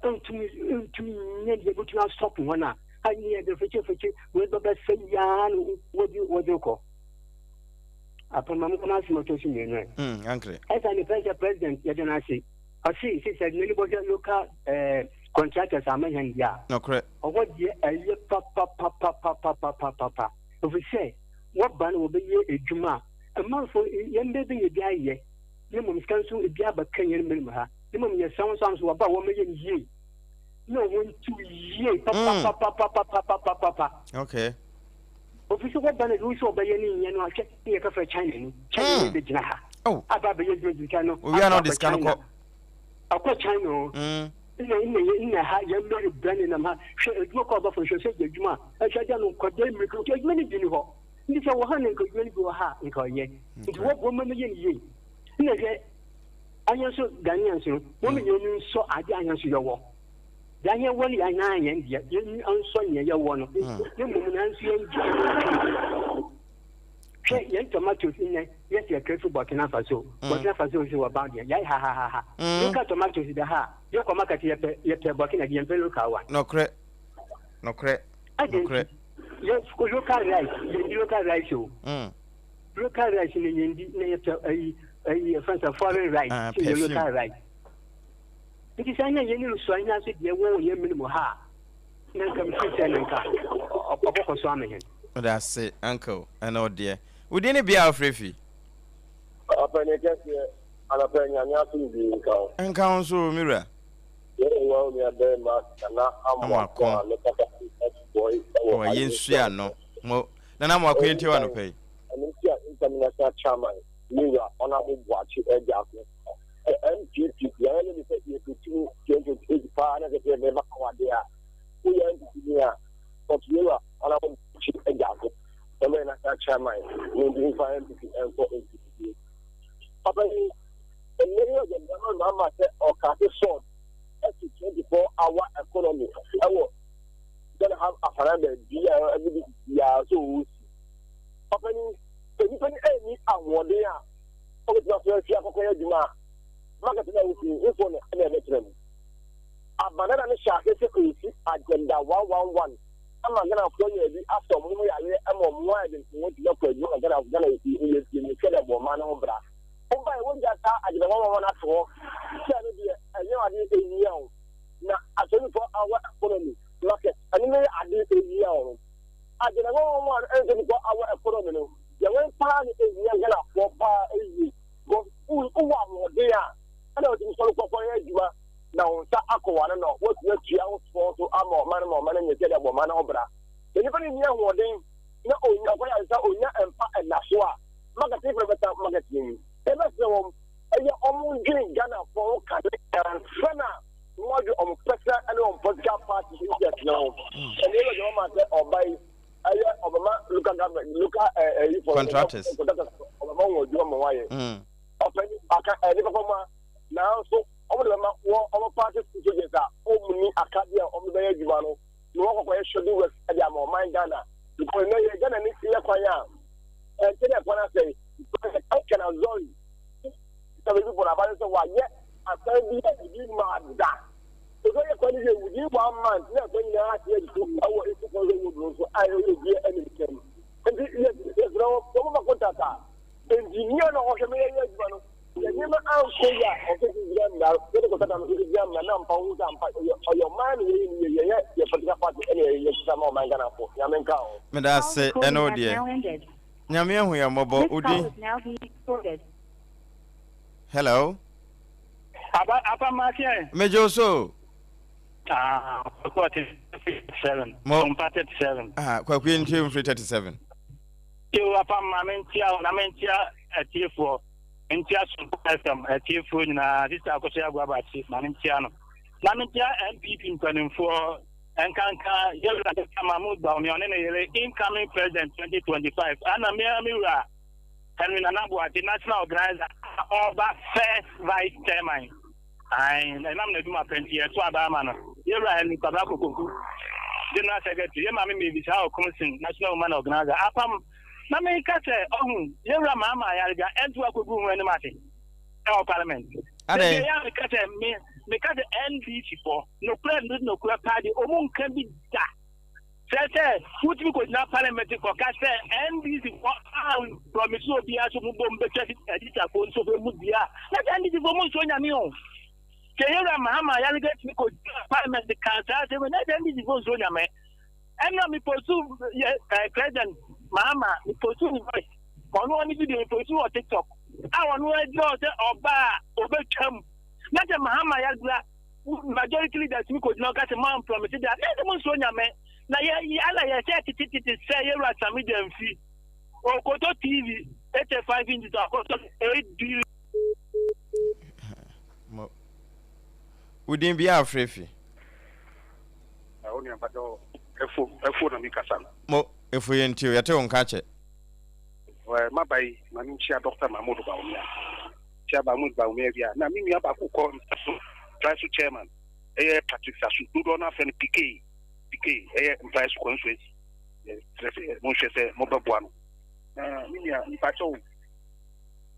S5: Ntumi ntumi nyɛ deɛ bɛtumi asɔpo wɔn a anyɛ yɛ de fekyefekye wei bɛbɛsɛ yaa no wɔde wɔde kɔ. Apamam kɔma asɛm ɔtɔ so mmienu ɛ.
S2: Ankere.
S5: Ɛsa ne pɛ sɛ president yɛde no ase. Ɔse sɛ n'ani bɔhwɛ local contractors ama hɛn deɛ a.
S2: Nokorɛ.
S5: Ɔhɔ deɛ ɛyɛ papapapapapapapa. Ɛfiri sɛ wɔba no wɔbɛyɛ adwuma a amanfoɔ yɛn bɛ bɛnya bi ayɛ na mmom sika nso ebi abɛka yɛn mmerɛ mu ha na mmom yɛsrɛ wɔn nso nso wɔba a wɔmmɛyɛ no yie na wɔn ntiw yie papapapapapapapa.
S2: Okay.
S5: Ofiri sɛ wɔba no deɛ sɛ ɔbɛyɛ ne nyɛ no ahwɛ ne yɛka frɛ China ni China ni bɛgyina ha aba abɛyɛ adwuma sika no
S2: owia na ɔde sika no kɔ
S5: akɔ China o nna nna yɛ nna ha yɛn mmɛri brɛ ne nam ha hwɛ adwuma kɔ abafo hwɛ sɛ gya adwuma a ɛhwɛ agya no nkɔda mmirika adwuma no bi ni hɔ nti sɛ wɔ ha na nka adwuma no bi wɔ ha nka ɔyɛ nti wɔboa ma mɛyɛ no yie nna hwɛ anyɛ nso Ghanaians no wɔn yɛn ani nsɔ adeɛ anyɛ nso yɛwɔ deɛ anyɛ wɔ no yɛ anyɛ anyɛ deɛ yɛn ani nsɔ nea yɛwɔ no ne mmom na nso yɛn gye hwɛ yɛn tomatoes nnɛ yɛsɛ yɛkra fi Burkina Faso Burkina Faso nso wɔ ba deɛ yɛayɛ hahahaha local tomatoes da ha yɛkɔ market yɛpɛ yɛpɛ Burkina deɛ yɛmpɛ local one.
S2: Nɔkorɛ nɔkorɛ nɔkorɛ.
S5: Yɛ local rice yɛn di local rice o. Local rice na yɛn di na yɛpɛ ayi ayi yɛfrɛ sɛ foreign rice
S2: ah,
S5: sɛ yɛ local rice. Nti sɛ na yɛn ni so anya so deɛ wɔ yɛn mene mu ha a na nka mefiri sɛ na nka ɔbɔkɔ so ama hɛn.
S2: Ɔda ase uncle ɛna ɔdeɛ. Wodin ne bea a wofrɛ fi?
S4: Ɔpɛni kɛseɛ anɔpɛ nyame asomdwie nka wo.
S2: Nka wo nso o me wura.
S4: Yɛne wo nua barima Nana Amoako a mekasa fi East-Boy
S2: wɔ Ayensua no. Mo, Nana Amoako yɛntie wo anɔpa yi.
S4: Ɛno nti a International Chairman me wura Honourable Boakye Agyarko sɛ NPP yɛayɛ ne sɛ yɛkɔtumi 2028 paa na sɛ sɛ yɛbɛba awadeɛ a woyɛ NPP ni a but me wura Honourable Boakye Agyarko ɔbɛyɛ National Chairman na ntumi fa NPP nkɔ nkunimdie. Papa yi Ɛnnɛ yi ɔyɛ nneɛma ma ama sɛ ɔkase sɔɔt ɛte 24 hour economy ɛwɔ Ghana ha afana baabi a ɛbi de biara sɛ ɔsi. Papa ni sɛ nipa ni ɛnni ahoɔden a ɔbɛtumi asɔre afi akɔkɔyɛ adwuma a market na wosi nfo no ɛna ɛbɛtena mu. Abanana no hyɛ ase sɛ ɔsi agenda 111 ama Ghanafoɔ yɛ bi asɔ ɔmo yareɛ ama ɔmo ayɛ de wɔn tumi akɔ adwuma ma Ghana Ghana yɛ yɛ yɛ sɛ dɛ bɔ ɔman no ho bra. Wobae, wogya saa agyina nwanwa no ato hɔ sɛ ɛno deɛ ɛnyɛ adeɛ ɛhia wo, na 24 hour economy market ɛno no yɛ adeɛ ɛhia wo no. Agyina nwanwa no ɛne 24 hour economy no, deɛ wɛn paa na ɛhia Ghanafoɔ paa ɛyie, because wowɔ ahoɔden a ɛna wotumi sɔre kɔkɔ yɛ adwuma na wo nsa akɔ w'ano na woatumi atua wo toɔ so ama ɔman no ma ɔman no nyɛ sɛ deɛ bɔ ɔman no ho bra. Sɛ nipa no nni ahoɔden na ɔnya kwan a sɛ ɔnya mpa ɛna so a, marketing fo bɛta marketing yi yɛbɛsrɛ wɔn ɛyɛ wɔn ndwen Ghana fo ho kane ansa na wɔn adwe wɔn personal ɛne wɔn political party interest no ho ɛne yɛ bɛsɛ wɔn ma sɛ ɔba yi ɛyɛ ɔbɛma local government local ɛyi fo
S2: contractors
S4: contractors ɔbɛma wɔn adwuma ma wɔayɛ ɔpɛni aka ɛne papa mu a nanso wɔn de bɛma wɔn wɔn party soldiers a wɔn ni akadeɛ a wɔn bɛyɛ adwuma no na wɔn kɔkɔ yɛ schedule work ɛde ama ɔman Ghana because ɛnɛ yɛ Ghana ni yɛ kwan a ɛnkyɛ dɛ kwan asɛe ɛkɛ na zɔri sɛ baabi bɔ n'aba sɛ wayɛ asan bi a ebi ma da ɛsɛ yɛ kwan yɛ within one month na ɛkwan nyinaa ase atutu ɛwɔ esi kwan sɛ wɔ duro so a ɛyɛ obi ɛne ntɛm nti yɛ yɛsrɛ wɔn wɔn ma contact a engineer na ɔhwɛ mɛ yɛ adwuma no Sɛ nneɛma ankɔ yie a, ɔsɛ sɛ gyina mmara, yɛde kɔsa da no so gyina mmara na mpa ho sɛ ampa ɔyɛ ɔyɛ ɔman na yɛyɛ ne yie, yɛyɛ yɛ political party ɛna yɛyɛ yɛsesa ma ɔman Ghana fo. Nyame nka ho.
S2: Meda ase ɛne wo deɛ. Nyame ahu yɛn mmɔbɔ wo din. Hello.
S6: Aba apa makeɛ.
S2: Megye wo so.
S6: Ah, kwaku ɔte 37.
S2: Mo.
S6: Ɔmpa 37.
S2: Ah, kwaku yɛn ntie mfiri 37.
S6: Yo, apa ma mentia wo na mentia atiefoɔ. Ntia Sompa FM atiefoɔ nyinaa, Sista Akosua Aguabakye, ma mentia no. Na menkyia NPP mpanimfoɔ, nkanka Yɛwura Dɔkta Mahmood Bawumia ɔne ne yere incoming president 2025, ɛna me ara me wura Henry Nana Boakye, national organizer a ɔreba first vice chairman. Ae, ɛnam n'adwuma pɛ nti yɛto aba ama no. Yɛwura Henry Kwabena Kokoku, general secretary, yɛ maame Mavis Hawa Komsin, national woman organizer. Apam, na meka sɛ ɔhu yɛwura Mahama Ayariga ɛnto akɔgu ho anim ase. ɛwɔ parliament.
S2: Adɛn?
S6: Baabi a meka sɛ me meka sɛ NDC fɔ nokorɛ no nokorɛ paa deɛ ɔmu nka bi da. Sɛ sɛ wotumi kɔgyina parliament kɔka sɛ NDC fɔ a promise obiara so mu bom bɛtwa atikyafoɔ nso bɛ mu deɛ a na sɛ NDC fɔ mu nsuo nyame o. Sɛ yɛwura Mahama Ayariga tumi kɔgyina parliament ka saa asɛm na sɛ NDC fɔ nsuo nyame. Ɛna me postu yɛ ɛɛ president Mahama me postu ne voice ɔno ɔne video me postu wɔ TikTok a ɔno agyina hɔ sɛ ɔbaa a ɔbɛtwam na sɛ Mahama yɛadura majority leader tumi kɔgyina ɔka sɛ mo promise da na sɛ mo nsuo nyame na yɛ ala yɛ sɛ tetetete sɛ yɛwura Sami Gyamfi ɔkɔtɔ TV 85 inches akɔtɔ 8 billion.
S2: Wo din biara afrɛ fi.
S4: Na wo nua mpakyɛw ɛfo ɛfo na mi kasa no.
S2: Mo efo yɛ nti o yɛte wo nka kyɛ.
S4: Ɛɛ maba yi ma mi nkyia Doctor Mahmood Bawumia nkyia Mahmood Bawumia wie a na me nua baako kɔ Mpraso Mpraeso chairman ɛyɛ Patrick Sasu dodoɔ no afrɛ no PK PK ɛyɛ Mpraeso constituency yɛsrɛ sɛ monhwɛ sɛ mobɛboa no na me nua mpakyɛw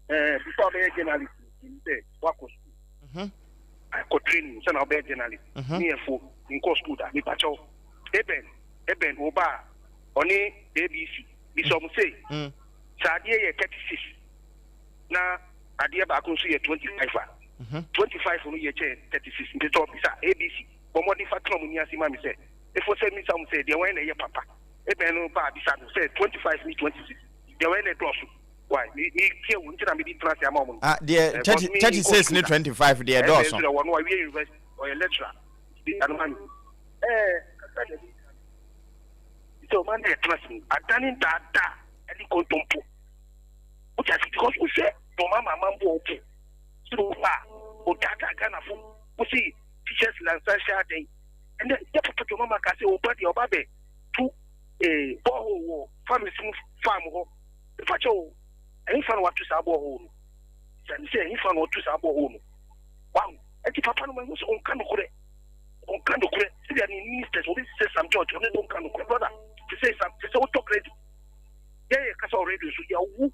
S4: ɛɛ before abɛyɛ journalist sɛ wakɔ school
S2: Mhm.
S4: Akɔ training sɛ na wobɛyɛ journalist.
S2: Mhm.
S4: Ne yɛfo nkɔ school da. Mepakyɛw. Eben, Eben, wo ba a, ɔne ABC, bisa ɔmo sei,
S2: Mm.
S4: sɛ adeɛ yɛ 36 na adeɛ baako nso yɛ 25 a,
S2: Mhm.
S4: 25 no yɛ kyɛn 36. Nti sɛ ɔbisa ABC, bɔ mmɔden fa tena ɔmo ni ase ma me sɛ, efo sɛ misa ɔmo sɛ deɛ wɔn na ɛyɛ papa. Eben no ba a bisa no sɛ 25 ne 26, deɛ wɔn na ɛdɔɔso. Why? Me me tie wo nti na me di tena ase ama wɔn.
S2: Ah, deɛ
S4: Eh,
S2: 30
S4: because me
S2: 36
S4: nkɔ
S2: ne
S4: school da.
S2: 25 deɛ
S4: Ɛbɛn
S2: ɛdɔɔso.
S4: nso dɛ wɔn wawie university ɔyɛ lecturer. Bi ano ma mi. Eh, kasa deɛ bi sɛ ɔman na yɛtena ase mu adane daadaa ɛne kontompo. Wote ase because wohwɛ dɔm ama amanbo a ɔpo sɛ wofa a ɔdaadaa Ghanafo wosi teachers lansa hyɛ adɛn ɛnɛ yɛ papa dɔm ama ka sɛ ɔba deɛ ɔba bɛ tu eh, borehole wɔ farmers mu farm hɔ. Mepa kyɛw o, ɛhefa na wɔato saa borehole no? Bisa no sɛ ɛhefa na wɔto saa borehole no. Wahu? Ɛnti papa no mahu sɛ ɔnka nokorɛ. Ɔnka nokorɛ. Sɛdeɛ ne ministers, obi te sɛ Sam George, ɔno de ɔnka nokorɛ. Brother, te sɛ Sam, te sɛ wotɔ credit. Yɛn yɛ kasa wɔ radio so, yɛawu.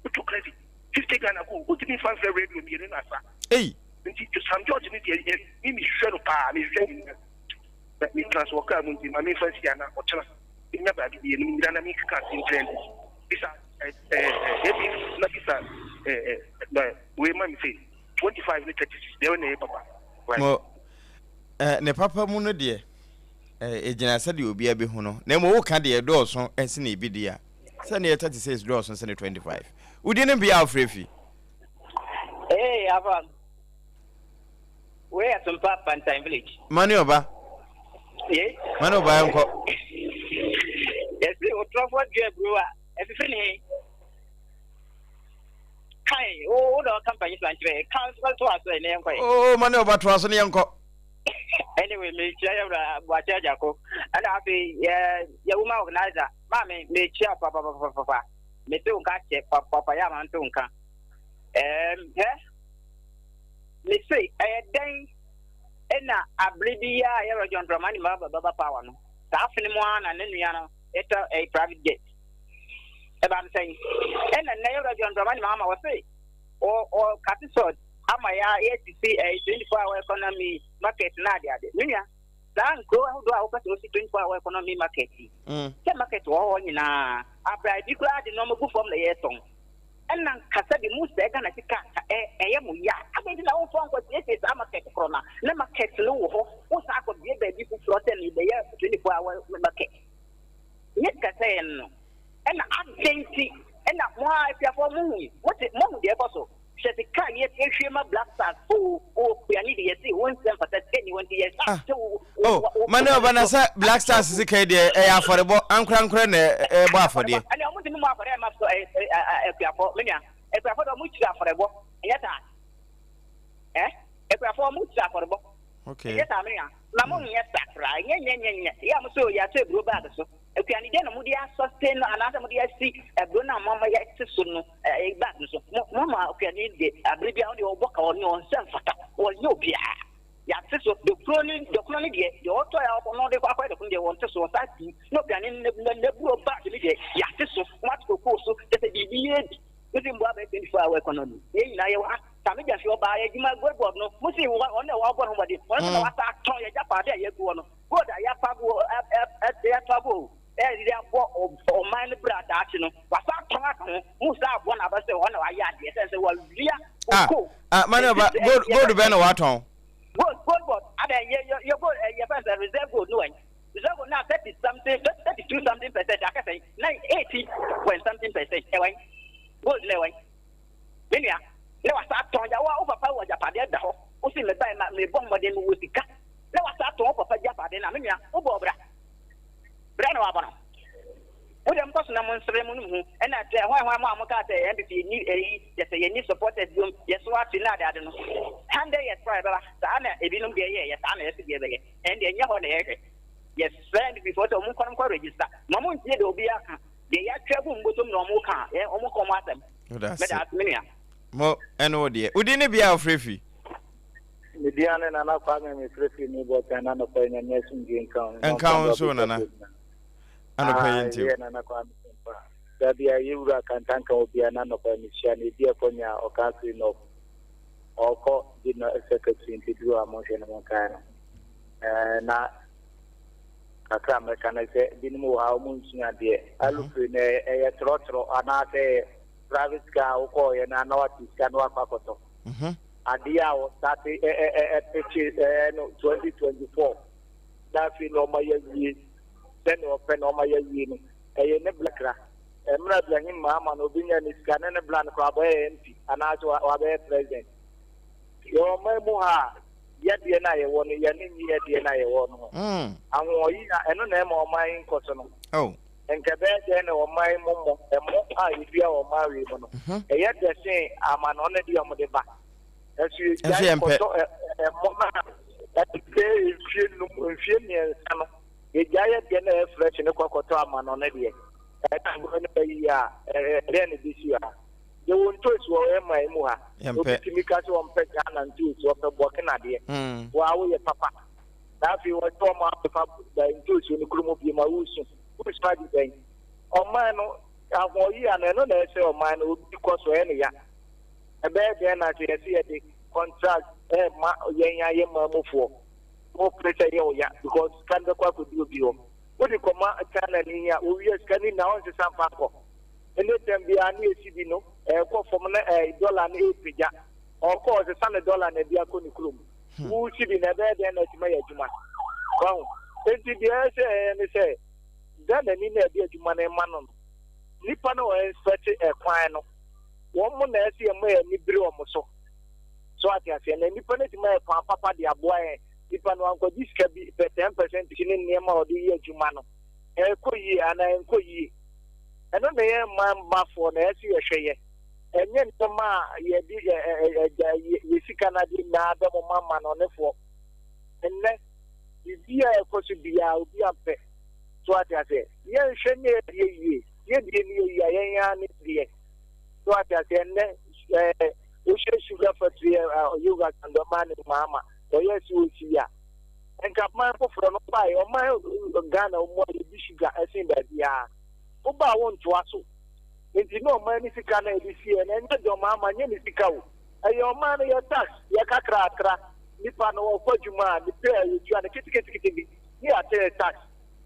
S4: Wotɔ credit. 50 Ghana go, wontumi mfa mfrɛ radio mmienu na asa.
S2: Ei!
S4: Nti Sam George ne deɛ, me mehwehwɛ no paa, mehwehwɛ ne Me trans wɔ kaa mu nti ma memfa nsi ana ɔkyena menya baabi bi yɛ no menyina na mekeka ase nkyerɛ no bisa ebi na bisa na wei ma me sei 25 ne 36 deɛ na ɛyɛ papa.
S2: Mo ne papa mu no deɛ ɛgyina sɛdeɛ obiara bɛhu no na mmom woka deɛ ɛdɔɔso sene ebi deɛ a sɛdeɛ 36 dɔɔso sene 25 wodi no bia wofrɛ fi.
S7: Hey, Ava. Wei yɛ Sompa Pantan village.
S2: Mane ɔba.
S7: Ye.
S2: Mane ɔba yɛn kɔ.
S7: Yɛsi otorɔfoɔ dua aburo a ɛfifi ne he. Kan wo wo na ɔka mpanyin so ankyerɛ kan so to aso ne yɛn kɔ yɛ.
S2: Oo mane ɔba to aso ne yɛn kɔ.
S7: Anyway mekyia yɛ wura Buakye Agyako ɛna afei yɛ yɛ woman organizer maame mekyia papapapapa mete wo nka kyɛ papapa yɛ ama nte wo nka ɛɛm hɛ. Mese, ɛyɛ dɛn na abere bi a yɛwura John Dramani Mahama bɛba power no, saa afe no mu ara na ne nua no tɔ ɛyɛ private jet. Ɛba no sɛn? Ɛna nnɛ yɛwura John Dramani Mahama wɔse ɔ ɔ kate sɔd ama yɛ yɛasisi ɛyɛ 24 hour economy market na ade ade. Me nua, saa nkuro ahodoɔ a wopɛ sɛ wosi 24 hour economy market yi, sɛ market wɔ hɔ nyinaa, abira bi koraa de nneɛma gu fam na yɛtɔn. Ɛna nka sɛbi mo sɛɛ Ghana sika a ɛ ɛyɛ mo ya adɛn nti na wo nfa nkɔ siesie saa market korɔ na na market no wɔ hɔ wo san akɔ bie baabi foforɔ sɛ me bɛyɛ 24 hour market nyɛ sika sɛɛ no ɛna adɛn nti ɛna mo a afiafoɔ mo hu mo te mo hu deɛ ɛkɔ so hwɛ sika a yɛ yɛhwie ma Black Stars o o kuani de yɛse wo nsɛm fata sika ni hɔ nti yɛ
S2: Ah.
S7: sɛ wo
S2: Oh,
S7: wo
S2: mane ɔba na sɛ Black Stars sika yi deɛ ɛyɛ afɔrebɔ ankorankorɛ na ɛbɔ afɔdeɛ.
S7: Ɛnna wɔn ntumi mu afɔre ɛma so ɛ ɛ akuafo me nua akuafo de wɔn kyiri afɔrebɔ ɛnyɛ saa ɛ akuafo wɔn kyiri afɔrebɔ.
S2: Okay.
S7: Ɛnyɛ saa me nua. Ma mo nyɛ sa koraa. Nyɛ nyɛ nyɛ nyɛ. Yɛ a mo sɛ o yɛatɔ aburo bag so. Akua no deɛ na mode asɔste no anaasɛ mode asi aburo no a mo ama yɛte so no ɛɛ bag no so. Mo mo ama akua no de abere biara ɔde ɔbɔ ka ɔne ɔnsɛ mfata. Ɔnyɛ obiara. Yɛate so. Dɔkono ne dɔkono no deɛ deɛ ɔtɔ yɛ ɔkɔ no ɔde kɔ akɔyɛ dɔkono deɛ wɔnte so ɔsan tu. Na akua no ne ne n'aburo bag no deɛ yɛate so. Wɔate kokoo so. Kyɛ sɛ biribiara bi. Mo se mboa bɛyɛ 24 hour economy. Yɛn nyinaa yɛwɔ ha. Sami Gyamfi ɔbaa yɛ adwuma gold board no mo se ɔno na ɔbɔ ne ho mmɔden ɔno nso na wasa atɔn yɛ agyapaade a yɛagu hɔ no gold a yɛafa agu hɔ yɛatɔ agu hɔ ɛde abɔ ɔman no bra daakye no wasa atɔn aka ho mo sa aboɔ na aba sɛ ɔno na wayɛ adeɛ sɛ sɛ wawia koko.
S2: Ah mane ɔba gold gold bɛn na watɔn.
S7: Gold gold board adɛn yɛ yɛ yɛ gold yɛ fɛn sɛ reserve gold no wɛn reserve gold na 30 something 32 something percent akɛsɛn na 80 point something percent ɛwɛn gold na ɛwɛn. Me nua, na wasan atɔn gya. Wo a wo papa wɔ agyapadeɛ da hɔ, wo se mebae ma mebɔ mmɔden mewɔ sika, na wasan atɔn wo papa agyapadeɛ no a, me nua, wobɔɔ bra. Bra na wabɔ no. Mo deɛ monkɔ so na monsere mo nom ho, ɛna tɛ hwan hwan mo a mokaa sɛ NPP yɛnni ɛyi, kyɛ sɛ yɛnni supporters biom, yɛso ate ne adeade no. 100 years koraa ɛbɛba, saa na ebinom deɛ yɛɛyɛ, saa na yɛso deɛ bɛyɛ. Ɛndeɛ ɛnyɛ hɔ na yɛhwɛ. Yɛsrɛ NPP foɔ sɛ wɔn nkɔ no nkɔ register, ma montie deɛ obiara ka. Deɛ yɛatwerɛ agu wɔn bɔtɔm na wɔn ka a, wɔn ka wɔn asɛm.
S2: Meda
S7: ase. Meda ase me nua.
S2: Mo ɛne wo deɛ. Wo din ne bea a wofrɛ fi?
S8: Me din ane Nana Kwame me frɛ firi New Bɔtan na anɔpa yi Nyame asomdwie nka wo.
S2: Nka wo nso Nana. Anɔpa yi nti.
S8: Yɛ Nana Kwame Sempa. Da bi a yɛ wura Kantanka wɔ bia na anɔpa yi mehyia no ebi ɛkɔ nya ɔka afiri nɔf. Ɔkɔ gye no secretary nti duru a monhwɛ no monkae no. Ɛɛ na Kakra a mɛka ne sɛ binom wɔ ha wɔn nsua adeɛ. Alupre no ɛyɛ trɔtrɔ anaasɛ private car a wokɔɔyɛ no ana wate sika no wakɔ akɔtɔ. Mhm. Adeɛ a wɔstate ɛpekye ɛɛ no 2024 na afei na ɔma yɛawie sɛnea ɔpɛ na ɔma yɛawie no ɛyɛ ne bla kra. Mmerɛ Ibrahim Mahama no obi nya ne sika ne ne bla no koraa abɛyɛ MP anaasɛ wabɛyɛ president. Yɛwɔ ɔman mu ha a yɛdeɛ no a yɛwɔ no, yɛn ani nnye yɛdeɛ no a yɛwɔ no ho. Ahoɔye a ɛno na ɛma ɔman yi nkɔso no. Nka ɛbɛyɛ dɛn na ɔman yi mu mmɔ, ɛmo a yɛdua wɔ ɔman wei mu no, ɛyɛ dɛ sen amanɔne deɛ wɔde ba. Ɛso yɛgyae kɔtɔ ɛmo no a ɛbɛyɛ mfie num, mfie mmiɛnsa no, yɛgyae yɛ deɛ no a ɛyɛ fresh no kɔ kɔtɔ amanɔne deɛ. Ɛna agorɔ no ba yie a, ɛdɛn na ɛbɛsi ha? Yɛwɔ ntoosi wɔ yɛn man mu ha. Obi tumi ka sɛ ɔmpɛ Ghana ntoosi, ɔpɛ Burkina deɛ. Mm. Wo a woyɛ papa. Na afei wɔsɛ wɔn apepa ntoosi no kuro mu bio ma wosu. Wosu ade bɛn? Ɔman no ahoɔyi ano ɛno na ɛsɛ ɔman no obi kɔ so ɛyɛ ne ya. Ɛbɛyɛ dɛn na sɛ yɛsɛ yɛde contract ɛma yɛn a yɛn man mufoɔ. Wopere sɛ ɛyɛ wo ya because sika no bɛkɔ akɔdi obi hɔ. Wode kɔma China ni a wɔwia sika no nyinaa ɔnsesa mfa nkɔ. Ɛne tɛm biara ne esi bi no ɛɛkɔ fam na ɛɛ dɔla no ɛɛpagya. Ɔɔkɔ ɔsesa ne dɔla na ɛde akɔ ne kurom. Wo cedi no ɛbɛyɛ dɛn na atumi ayɛ adwuma? Wahu? Enti deɛ ɛyɛ sɛ ɛyɛ ne sɛ Ghanani no a ɛde adwuma no rema no no, nnipa no a ɔinspɛte ɛkwan no, wɔn na ɛsɛ yɛma yɛn ani bere wɔn so. So ate aseɛ? Na nnipa no atumi ayɛ kwan papa de aboa yɛn. Nnipa no wankɔgye sika bi pɛ 10% ne nneɛma a ɔde yɛ adwuma no, ɛrekɔ yie anaa ɛnkɔ yie. Ɛno na yɛn man mmafoɔ no ɛsɛ yɛhwɛ yɛ. Ɛnyɛ nneɛma a yɛde yɛ sika no adeɛ nyinaa bɛmoma amanɔnefoɔ. Nnɛ, biribi a ɛkɔ so biara obi ampɛ. So ate aseɛ? Yɛnhwɛ ne yɛdeɛ yie. Yɛdeɛ ne yɛ yie a yɛn ara ne deɛ. So ate aseɛ? Nnɛ, ɛɛ wohwɛ sugar factory a Yoga Sandɔma ne Mahama wɔyɛ si wɔsi a, nka man foforɔ no baeɛ ɔman Ghana mu a yɛdi sugar ɛsen baabiara. Woba a wontoa so. Nti na ɔman no sika no a yɛde sie no ɛnyɛ John Mahama nyɛ ne sika o. Ɛyɛ ɔman no yɛ tax yɛ kakrakra. Nipa no ɔkɔ adwuma a ne pay a yɛtua no ketekete bi ne yɛate ne tax.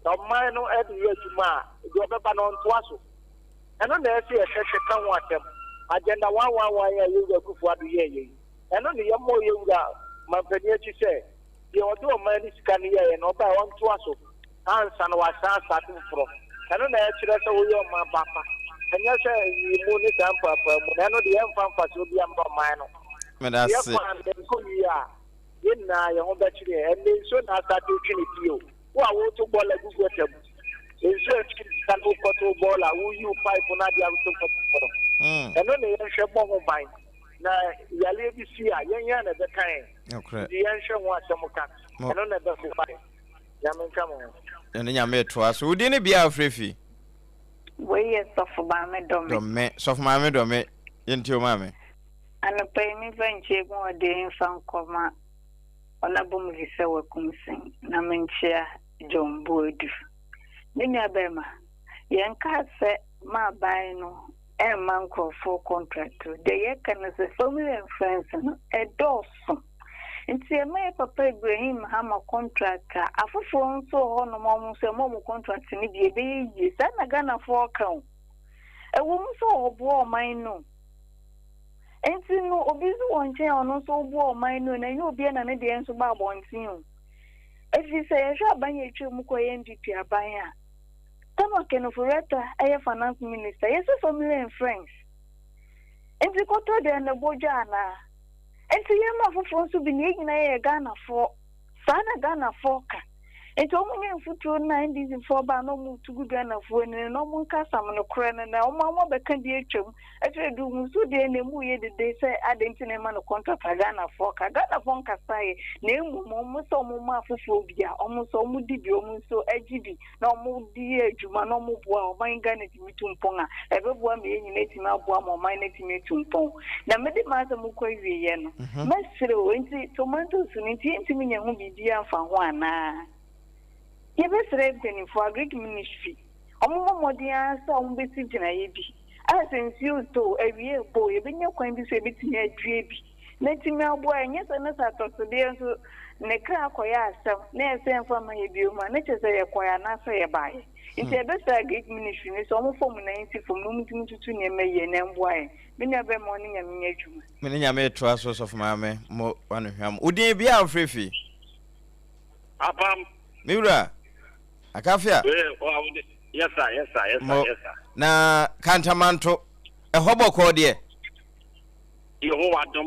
S8: Na ɔman no de yɛ adwuma a deɛ ɔbɛba no ɔntoa so. Ɛno na ɛsɛ yɛhwɛhwɛ ka ho asɛm. Agenda 111 a Yɛwura Akufo Addo yɛɛyɛ yi ɛno ne yɛmmɔ Yɛwura mampanin akyi sɛ deɛ ɔde ɔman no sika no yɛeɛ no, ɔbaeɛ ɔntoa so ansa na wasan asate foforɔ. Ɛno na ɛkyerɛ sɛ woyɛ ɔman ba pa. Ɛnyɛ sɛ nyiyimu ne saa mpaapaamu no, ɛno deɛ ɛmfa mfasoɔ biara mma ɔman no.
S2: Meda
S8: Yɛ
S2: ase.
S8: kwan no ɛnkɔ yie a, yɛn nyinaa yɛn ho bɛkyere yɛn. Ɛnnɛ nsuo na asate retwe ne pie o. Wo a woreto bɔɔla gu gɔta mu, nsuo a ɛtwe sika no wokɔto bɔɔla, woyi wo pipe no adeɛ ato gɔta mu no, ɛno na yɛnhwɛ mmɔ ho ban na yɛ. Yareɛ bi si a, yɛn ara na ɛbɛka yɛn. Nti yɛnhwɛ ho asɛm ka. Ɛno na ɛbɛboa yɛn. Nyame nka mo ho.
S2: Ɛne Nyame toa so. Wo din ne bea a wofrɛ fi?
S9: Wei yɛ Sɔfo Maame Dɔme.
S2: Dɔme. Sɔfo Maame Dɔme. Yɛntie wo maame.
S9: Anɔpa yi memfa nkyia mu ɔde mfa nkɔma Ɔnabɔ Muvisa Wakumsin na menkyea John Boadu. Me nua bɛrima, yɛnkaa sɛ ma aban no ɛmma nkurɔfoɔ contract o. Deɛ yɛka no sɛ family and friends no ɛdɔɔso. Nti ɛma yɛ papa Ibrahim Mahama contract a, afoforɔ nso wɔ hɔnom a wɔn nso ɛma wɔn contract no bi ɛbɛyɛ yie. Saa na Ghanafoɔ ka o. Ɛwɔ mu sɛ ɔboa ɔman no. Nti no obi nso wɔ nkyɛn a ɔno nso ɔboa ɔman no na ɛnyɛ obiara na ne deɛ nso ba abɔnten o. Ɛfiri sɛ yɛhwɛ aban a ɛtwa mu kɔ yɛ NPP aban a, Tama Ken Ofori-Atta yɛ finance minister, yɛsɛ family and friends. Nti kɔtɔ deɛ na ɛbɔ dwa anaa? Nti yɛma afoforɔ nso bi na yɛn nyinaa yɛyɛ Ghanafoɔ. Saa na Ghanafoɔ ka. Nti wɔn nyɛ mfuturo no na NDC foɔ ba na wɔn tu gu Ghanafoɔ ani no na wɔn nka asam nokorɛ no na wɔn a wɔn abɛka bi atwam. Afei du mu so deɛ na emu yɛ dede sɛ adɛn nti na ɛma no contract a Ghanafoɔ ka. Ghanafoɔ nkasaeɛ na mmom wɔn sɛ wɔn ma afoforɔ bi a wɔn nso wɔn di bi wɔn nso agye bi na wɔde yɛ adwuma na wɔboa ɔman Ghana tumi tu mpɔn a, ɛbɛboa ma yɛn nyinaa atumi aboa ma ɔman no atumi atu mpɔn. Na mede m'asɛm kɔ awieeɛ no, mhm. mɛsrɛ o, nti tomatoes no nti yɛntumi nya ho biribiara mfa ho anaa? Yɛbɛsrɛ mpanimfoɔ, agric ministry, wɔmmɔ mmɔden ara sɛ wɔbɛsi gyinaeɛ bi a sɛ nsuo retɔ o, awia rebɔ o, yɛbɛnya kwan bi so yɛbɛtumi adua bi na atumi aboa ɛnyɛ sɛ ne sɛ atɔsodeɛ nso ne kra akɔyɛ asɛm na ɛsɛ mfa ma yɛ bio ma ne kyerɛ sɛ yɛkɔɛ anaasɛ yɛbaeɛ nti hmm. ɛbɛsɛ agric ministry no sɛ ɔmo fam nan nsi fam na ɔmo ntumi ntutu nneɛma yie na ɛmboa yɛn me nua bɛrima ɔne nyame nyɛ adwuma
S2: me ne nyame toa so sɔfo maame mo wano hwam wo din bia wofrɛ fi
S4: apam
S2: me wura akafia
S4: yes sir yes sir yes sir yes sir
S2: na kantamanto ɛhɔ bɔkɔɔ deɛ
S4: Yehowa dom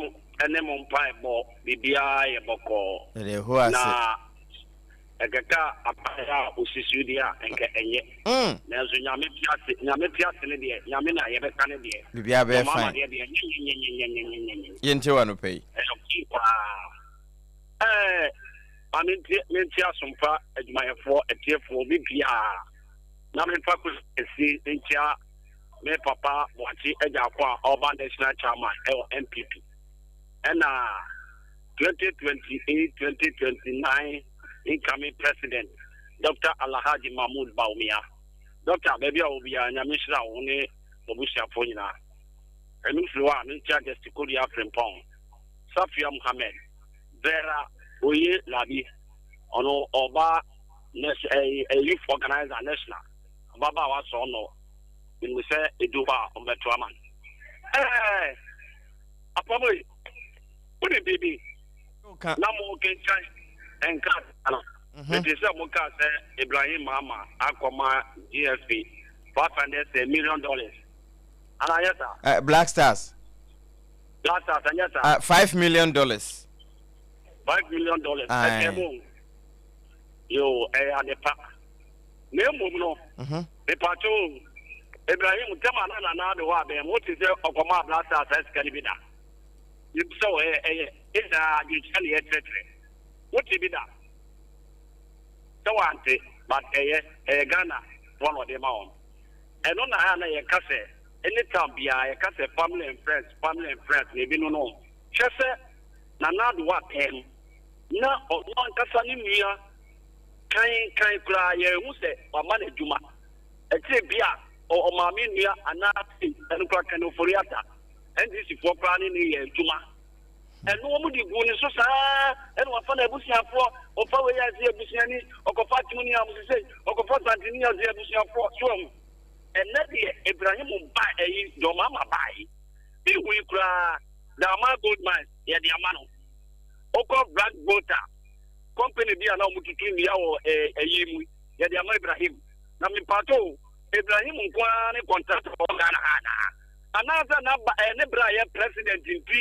S4: ne mo mpaebɔ, biribiara yɛ bɔkɔɔ.
S2: Yɛda Yehowa ase.
S4: Na ɛkɛka aban a osisiw deɛ a, nka ɛnyɛ.
S2: Mm.
S4: Nanso Nyame te ase, Nyame te ase no deɛ, Nyame na yɛbɛka no deɛ.
S2: Biribiara bɛyɛ
S4: Ɔma
S2: fine.
S4: deɛ deɛ, nyɛnyɛnyɛnyɛnyɛnyɛnyɛ.
S2: Yɛntie wɔ anɔpa yi.
S4: Ɛyɛ ɔkye paa. Ɛɛ, ma mentie, mentie asompa adwumayɛfoɔ, atiefoɔ, obi biara. Na memfa kɔsi nkyia me papa Boakye Agyarko a ɔba National Chairman ɛwɔ NPP ɛna 2028 2029 incoming President Dr. Alhaji Mahmood Bawumia. Doctor, baabi a wɔ biara Nyame nhyira wo ne w'abusuafoɔ nyinaa. Ɛno firi hɔ a menkyia Justice Kodia Frimpong, Safia Muhammed, Vera Oye Labi, ɔno ɔba youth organizer national. Ababaawa sɔɔ no, menim sɛ edu hɔ a ɔmbɛto ama no. Ɛɛ, apam yi, wonim biribi? Na mokenkan nkrataa no, mhm. mete sɛ mokaa sɛ Ibrahim Mahama akɔma GSP $500 million. Ana anyɛ saa?
S2: Uh, Black Stars.
S4: Black Stars anyɛ saa?
S2: $5 million.
S4: $5 million. Ɛsɛ mo. Yo, ɛyɛ ade pa. Na mmom no, mepaakyɛw o, Ibrahim, ntɛm a na Nana Addo wɔ abɛn mu, wote sɛ ɔkɔmaa Black Stars saa sika no bi da? Mebisa wo, ɛyɛ, ɛyɛ, yɛn nyinaa adwenkyerɛ na yɛkyerɛkyerɛ. Wote bi da? Sɛ wante, but ɛyɛ, ɛyɛ Ghana foɔ na ɔde ma wɔn. Ɛno na a na yɛka sɛ, anytime biara yɛka sɛ family and friends, family and friends, na ebi no no. Hwɛ sɛ Nana Addo wɔ abɛn mu, na ɔno ankasa ne nua Kan kan koraa yɛanhu sɛ wama no adwuma. Ɛkyerɛ bi a ɔmaame nua anaa sei, ɛno koraa Ken Ofori-Atta, NDC foɔ koraa ne no yɛ adwuma. Ɛno wɔn de guu ne so saa ɛna wafa n'abusuafoɔ, ɔfa wei a ɛsɛ abusuani, ɔkɔfa Atemuni a wɔn sesei, ɔkɔfa Santini a ɔsɛ abusuafoɔ, so ahu. Ɛnɛ deɛ Ibrahim ba ɛyi John Mahama baa yi, bi hui koraa Damar Gold Mines yɛde ama no. Wokɔ Black Volta company bi a na wɔtutu nnua wɔ ɛyi mu yɛde ama Ibrahim na mepatɔ o Ibrahim nko ara ne contractor wɔ Ghana ha anaa anaasɛ na ba ne bere a yɛ president nti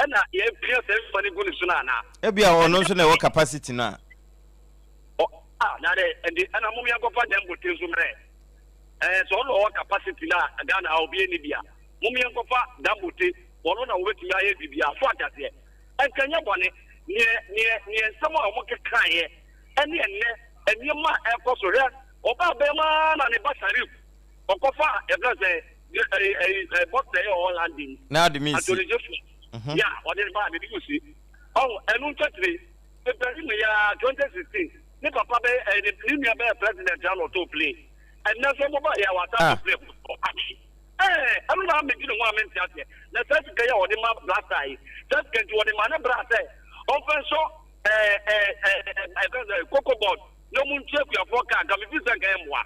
S4: ɛna yɛpia sɛ nfa no gu ne so no anaa.
S2: Ebia ɔno nso na ɛwɔ capacity no a.
S4: Ɔ a na dɛ ɛnde ɛna mom yɛnkɔfa Dangote nso mmerɛ ɛɛ sɛ ɔno ɔwɔ capacity no a Ghana ha obi ɛni bi a mom yɛnkɔfa Dangote. Wɔno na wɔbɛtumi ayɛ biribiara. So ate aseɛ? Ɛnka ɛnyɛ bɔne. Neɛ, neɛ, neɛ nsɛm a wɔkekaeɛ ɛne ɛnnɛ nneɛma a ɛrekɔ so. Hwɛ, ɔbaa bɛn mu ara na ne ba Sharif ɔkɔfa yɛfrɛ no sɛ ɛyi ɛyi ɛ boxer yɛ ɔwɔ London yi.
S2: Na ade mi si.
S4: Anthony Joshua.
S2: Mhm.
S4: Ya, ɔde ne ba ne de si. Ɔho, ɛno nkyɛkyerɛ Ibrahim ya 2016 ne papa bɛ ɛɛ ne ne nua bɛyɛ president a na ɔtɔɔ plane. Ɛnnɛ nso ɔmo ba yɛ a wasa
S2: Ah.
S4: atɔ plane foforɔ. Ade. Ɛɛ, ɛno na medwene ho a mente aseɛ. Na saa sika yi a wɔde ma Blaster yi, saa sika nti wɔde ma ne bra sɛ ɔmfa nsɔ ɛɛ ɛɛ ɛɛ ɛfɛn sɛ cocoa board na ɔmo ntua akuafoɔ ka nka mefi sɛ nka ɛmmoa.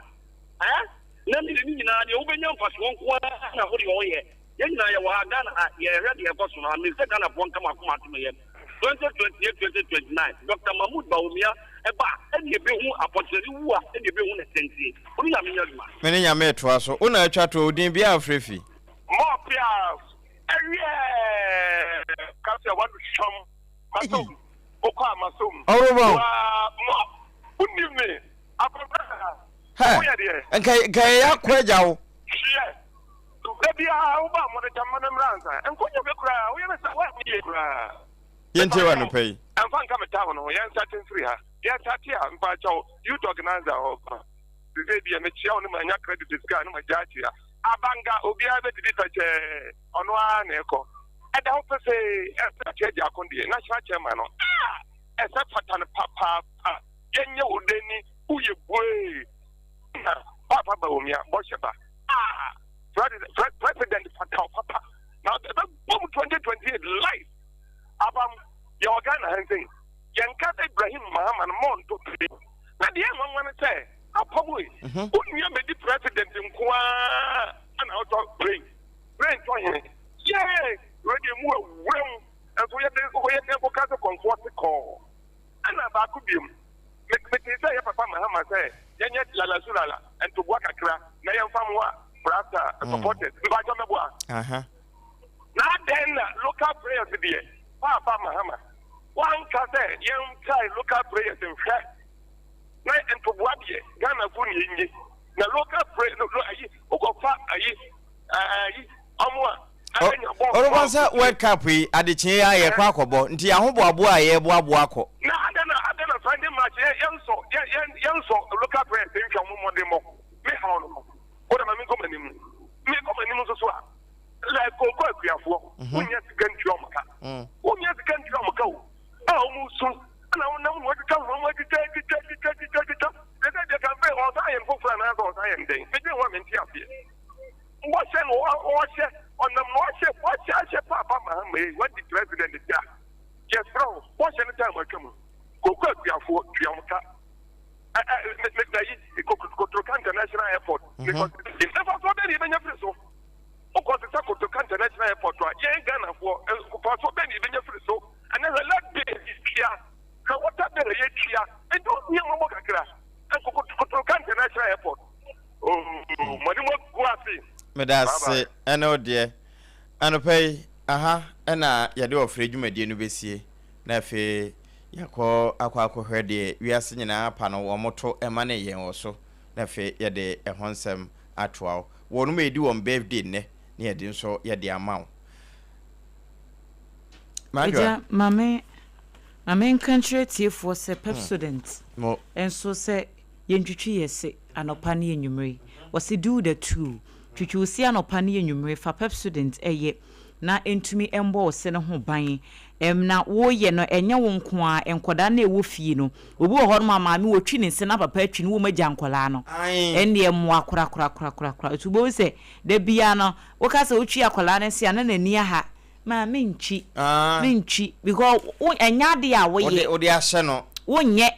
S4: Ɛɛ, na ne ne nyinaa deɛ wobɛnya mfasoɔ nko ara na wode ɔyɛ. Yɛn nyinaa yɛwɔ ha Ghana ha yɛhwɛ deɛ ɛkɔ so no a menim sɛ Ghanafoɔ nka mo akoma ato mo yam. 2028 2029 Doctor Mahmood Bawumia ɛba a ɛne ɛbɛhu apɔkyerɛni wu a ɛne ɛbɛhu ne tenten. Wo ne Nyame nyɛ adwuma.
S2: Me ne Nyame retoa so. Wo na atwa toɔ, wo din biaa frɛ fi.
S10: More pias ɛwiɛɛ ka sɛ wadu hwam masom wokɔ a masom
S2: Ɔworobɔn.
S10: waa mo wonim me akɔmprɛ
S2: Hɛ,
S10: woyɛ deɛ.
S2: nka nka yɛyɛ akɔ agya wo.
S10: Hwɛ da biara woba a mode kyɛ mma no mmra ansa nkɔ nyame koraa woyɛ no saa woanyɛ yie koraa.
S2: Yɛntie wɔ anɔpa yi.
S10: Ɛmfa nka me town ho yɛn starte mfiri ha yɛ starte a mpakyɛw youth organizer hɔ sesei deɛ mekyea wo no manya credit sika no magya akyea abanga obiara bɛdidi pɛkyɛɛ ɔno ara na ɛkɔ ɛda hɔ pɛsɛɛ ɛsɛ akyɛ agya ko deɛ national chairman no ah ɛsɛ fata no papaapa yɛnyɛ wo dɛ ni woyɛ buee na papa Bawumia bɔhyɛ ba ah president fata wo papa na ɛbɛbɔ mu 2028 life abam yɛwɔ Ghana ha nsɛn yɛnka sɛ Ibrahim Mahama no mɔnto pere na deɛ nwanwa no sɛ apam yi mhm. wo nua bɛdi president nko ara ana wotɔ plane plane tɔ he yɛɛ wei mu awura mu nso yɛde woyɛ dɛn kɔka sɛ kɔmfoɔ te kɔɔ ɛna baako biom metee sɛ yɛ papa Mahama sɛ yɛnyɛ lalasulala ntoboa kakra na yɛmfa mmoa brasa mm. supporters mpakyɛ mɛboa na adɛn na local prayers deɛ paapa Mahama wanka sɛ yɛntrae local prayers nhwɛ na ntoboa deɛ Ghana fo ne yɛnye na local pray no ayi wokɔfa ayi ayi ɔmo a
S2: Ɔrobɔ sɛ World Cup yi adekyee yi ara yɛkɔ akɔbɔ nti ahoboaboa a yɛreboaboa akɔ.
S10: Na adɛn na adɛn na Sunday match yɛ yɛnsɔ yɛ yɛ yɛnsɔ local prayers nhwɛ ɔmo mmɔdemmɔ me haw no no wo dɛ ma menkɔ m'anim mekɔ m'anim nso so a like kooko akuafoɔ wonnya sika ntua ɔmo ka wonnya sika ntua ɔmo ka o a ɔmo su ɛna wonam na wɔatwitwa ho ɔmo atwitwa atwitwa atwitwa atwitwa atwitwa sɛ sɛ deɛ campaign ɔsan yɛ no foforɔ anaasɛ ɔsan yɛ no dɛn medwen ho a mente aseɛ Bɔhyɛ no ɔhyɛ ɔnam na ɔhyɛ bɔhyɛ ahyɛ paapa Mahama yi wadi president da yɛsrɛ wo bɔhyɛ no time atwa mu koko akuafoɔ tua wɔn ka ayi Kotoka International Airport mfasoɔ bɛn na yɛbɛnya firi so wokɔ sesa Kotoka International Airport a yɛn Ghanafoɔ mfasoɔ bɛn na yɛbɛnya firi so ɛnɛ hwɛ light bill yɛtua hwɛ water bill yɛtua ɛnti wohia mmɔbɔ kakra Kotoka International Airport Oh, mo anim agu ase.
S2: Meda ase ɛne wo deɛ. Anɔpa yi, aha na yɛde ɔfrɛ dwumadie no bɛsie na afei yɛakɔ akɔ akɔhwɛ deɛ wiase nyinaa pa no wɔn to ma ne yɛn wɔ so na afei yɛde ɛho nsɛm atoa wo. Wɔnom a ɛdi wɔn birthday nnɛ na yɛde nso yɛde ama wo. Madwoa.
S3: Agya, ma me ma menka nkyerɛ atiefoɔ sɛ Pepsodent nso sɛ Yɛntwitwi yɛ se anɔpa ne anwummere. Wɔse do the two. Twitwi wo se anɔpa ne anwummere, fa Pepsodent yɛ na ɛntumi mmɔ wo se no ho ban. Ɛm na woreyɛ no ɛnyɛ wo nko ara, nkwadaa no a ɛwɔ fie no, obi wɔ hɔnom a maame ɔtwi ne se na papa atwi no, wɔn agya nkwadaa no. Ɛnneɛ mmoa korakorakorakorakora. Nti wobɛhu sɛ da biara no woka sɛ wotwi akwadaa no se a na n'ani aha. Maa mentwi, mentwi because wo ɛnyɛ adeɛ a woyɛ.
S2: Wode ahyɛ no.
S3: Wonyɛ.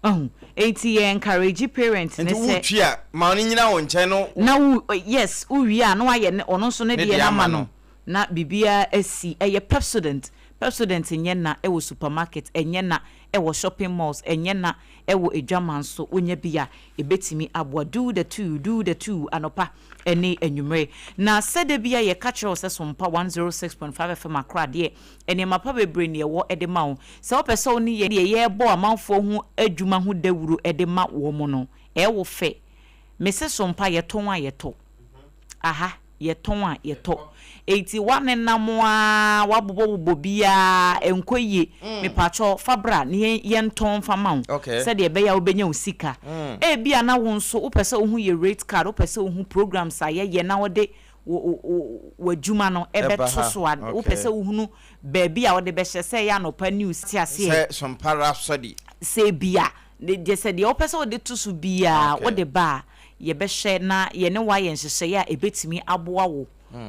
S3: Wahu? Enti yɛ encourage parent no
S2: Nti
S3: sɛ.
S2: wotwi a, ma no nyina wo nkyɛn no.
S3: Na wo, yes, wowie a na wayɛ ne, ɔno nso ne
S2: Ne
S3: deɛ
S2: deɛ
S3: no
S2: ama
S3: ama
S2: no.
S3: no, na biribiara asi. Ɛyɛ Pepsodent. Pepsodent nyɛ na wɔ supermarket, ɛnyɛ na wɔ shopping malls, ɛnyɛ na wɔ adwaman so. Wonya bi a, ɛbɛtumi aboa. Do the two, do the two, anɔpa ne anwummere. Na sɛ da biara yɛka kyerɛ wo sɛ Sompa 106.5 FM Accra deɛ, Nneɛma pa bebree na yɛwɔ de ma wo. Sɛ wopɛ sɛ wo ne yɛn deɛ yɛrebɔ amanfoɔ ho adwuma ho dawuro de ma wɔn no, ɛyɛ wo fɛ. Mese so mpa yɛtɔn a yɛtɔ. Aha, Yɛtɔn a, yɛtɔ. Enti woanenam ara, woabobɔbobɔ biara, ɛnkɔ yie. Mepakyɛw, fa bra na yɛntɔn mfa ma wo sɛdeɛ ɛbɛyɛ a wobɛnya wo sika. Ebia na wo nso wopɛ sɛ wohu yɛn rate card, wopɛ sɛ wohu programs a yɛyɛ na wode w'adwuma no bɛto so a, wopɛ sɛ wohunu baabi a wode bɛhyɛ, sɛ ɛyɛ anɔpa news, te aseɛ?
S2: Sɛ Sompa Rhapsody.
S3: Sɛ ebia, deɛ sɛ deɛ wopɛ sɛ wode to so biara wode ba a, yɛbɛhwɛ na yɛne wo ayɛ nhyehyɛeɛ a ɛbɛtumi aboa wo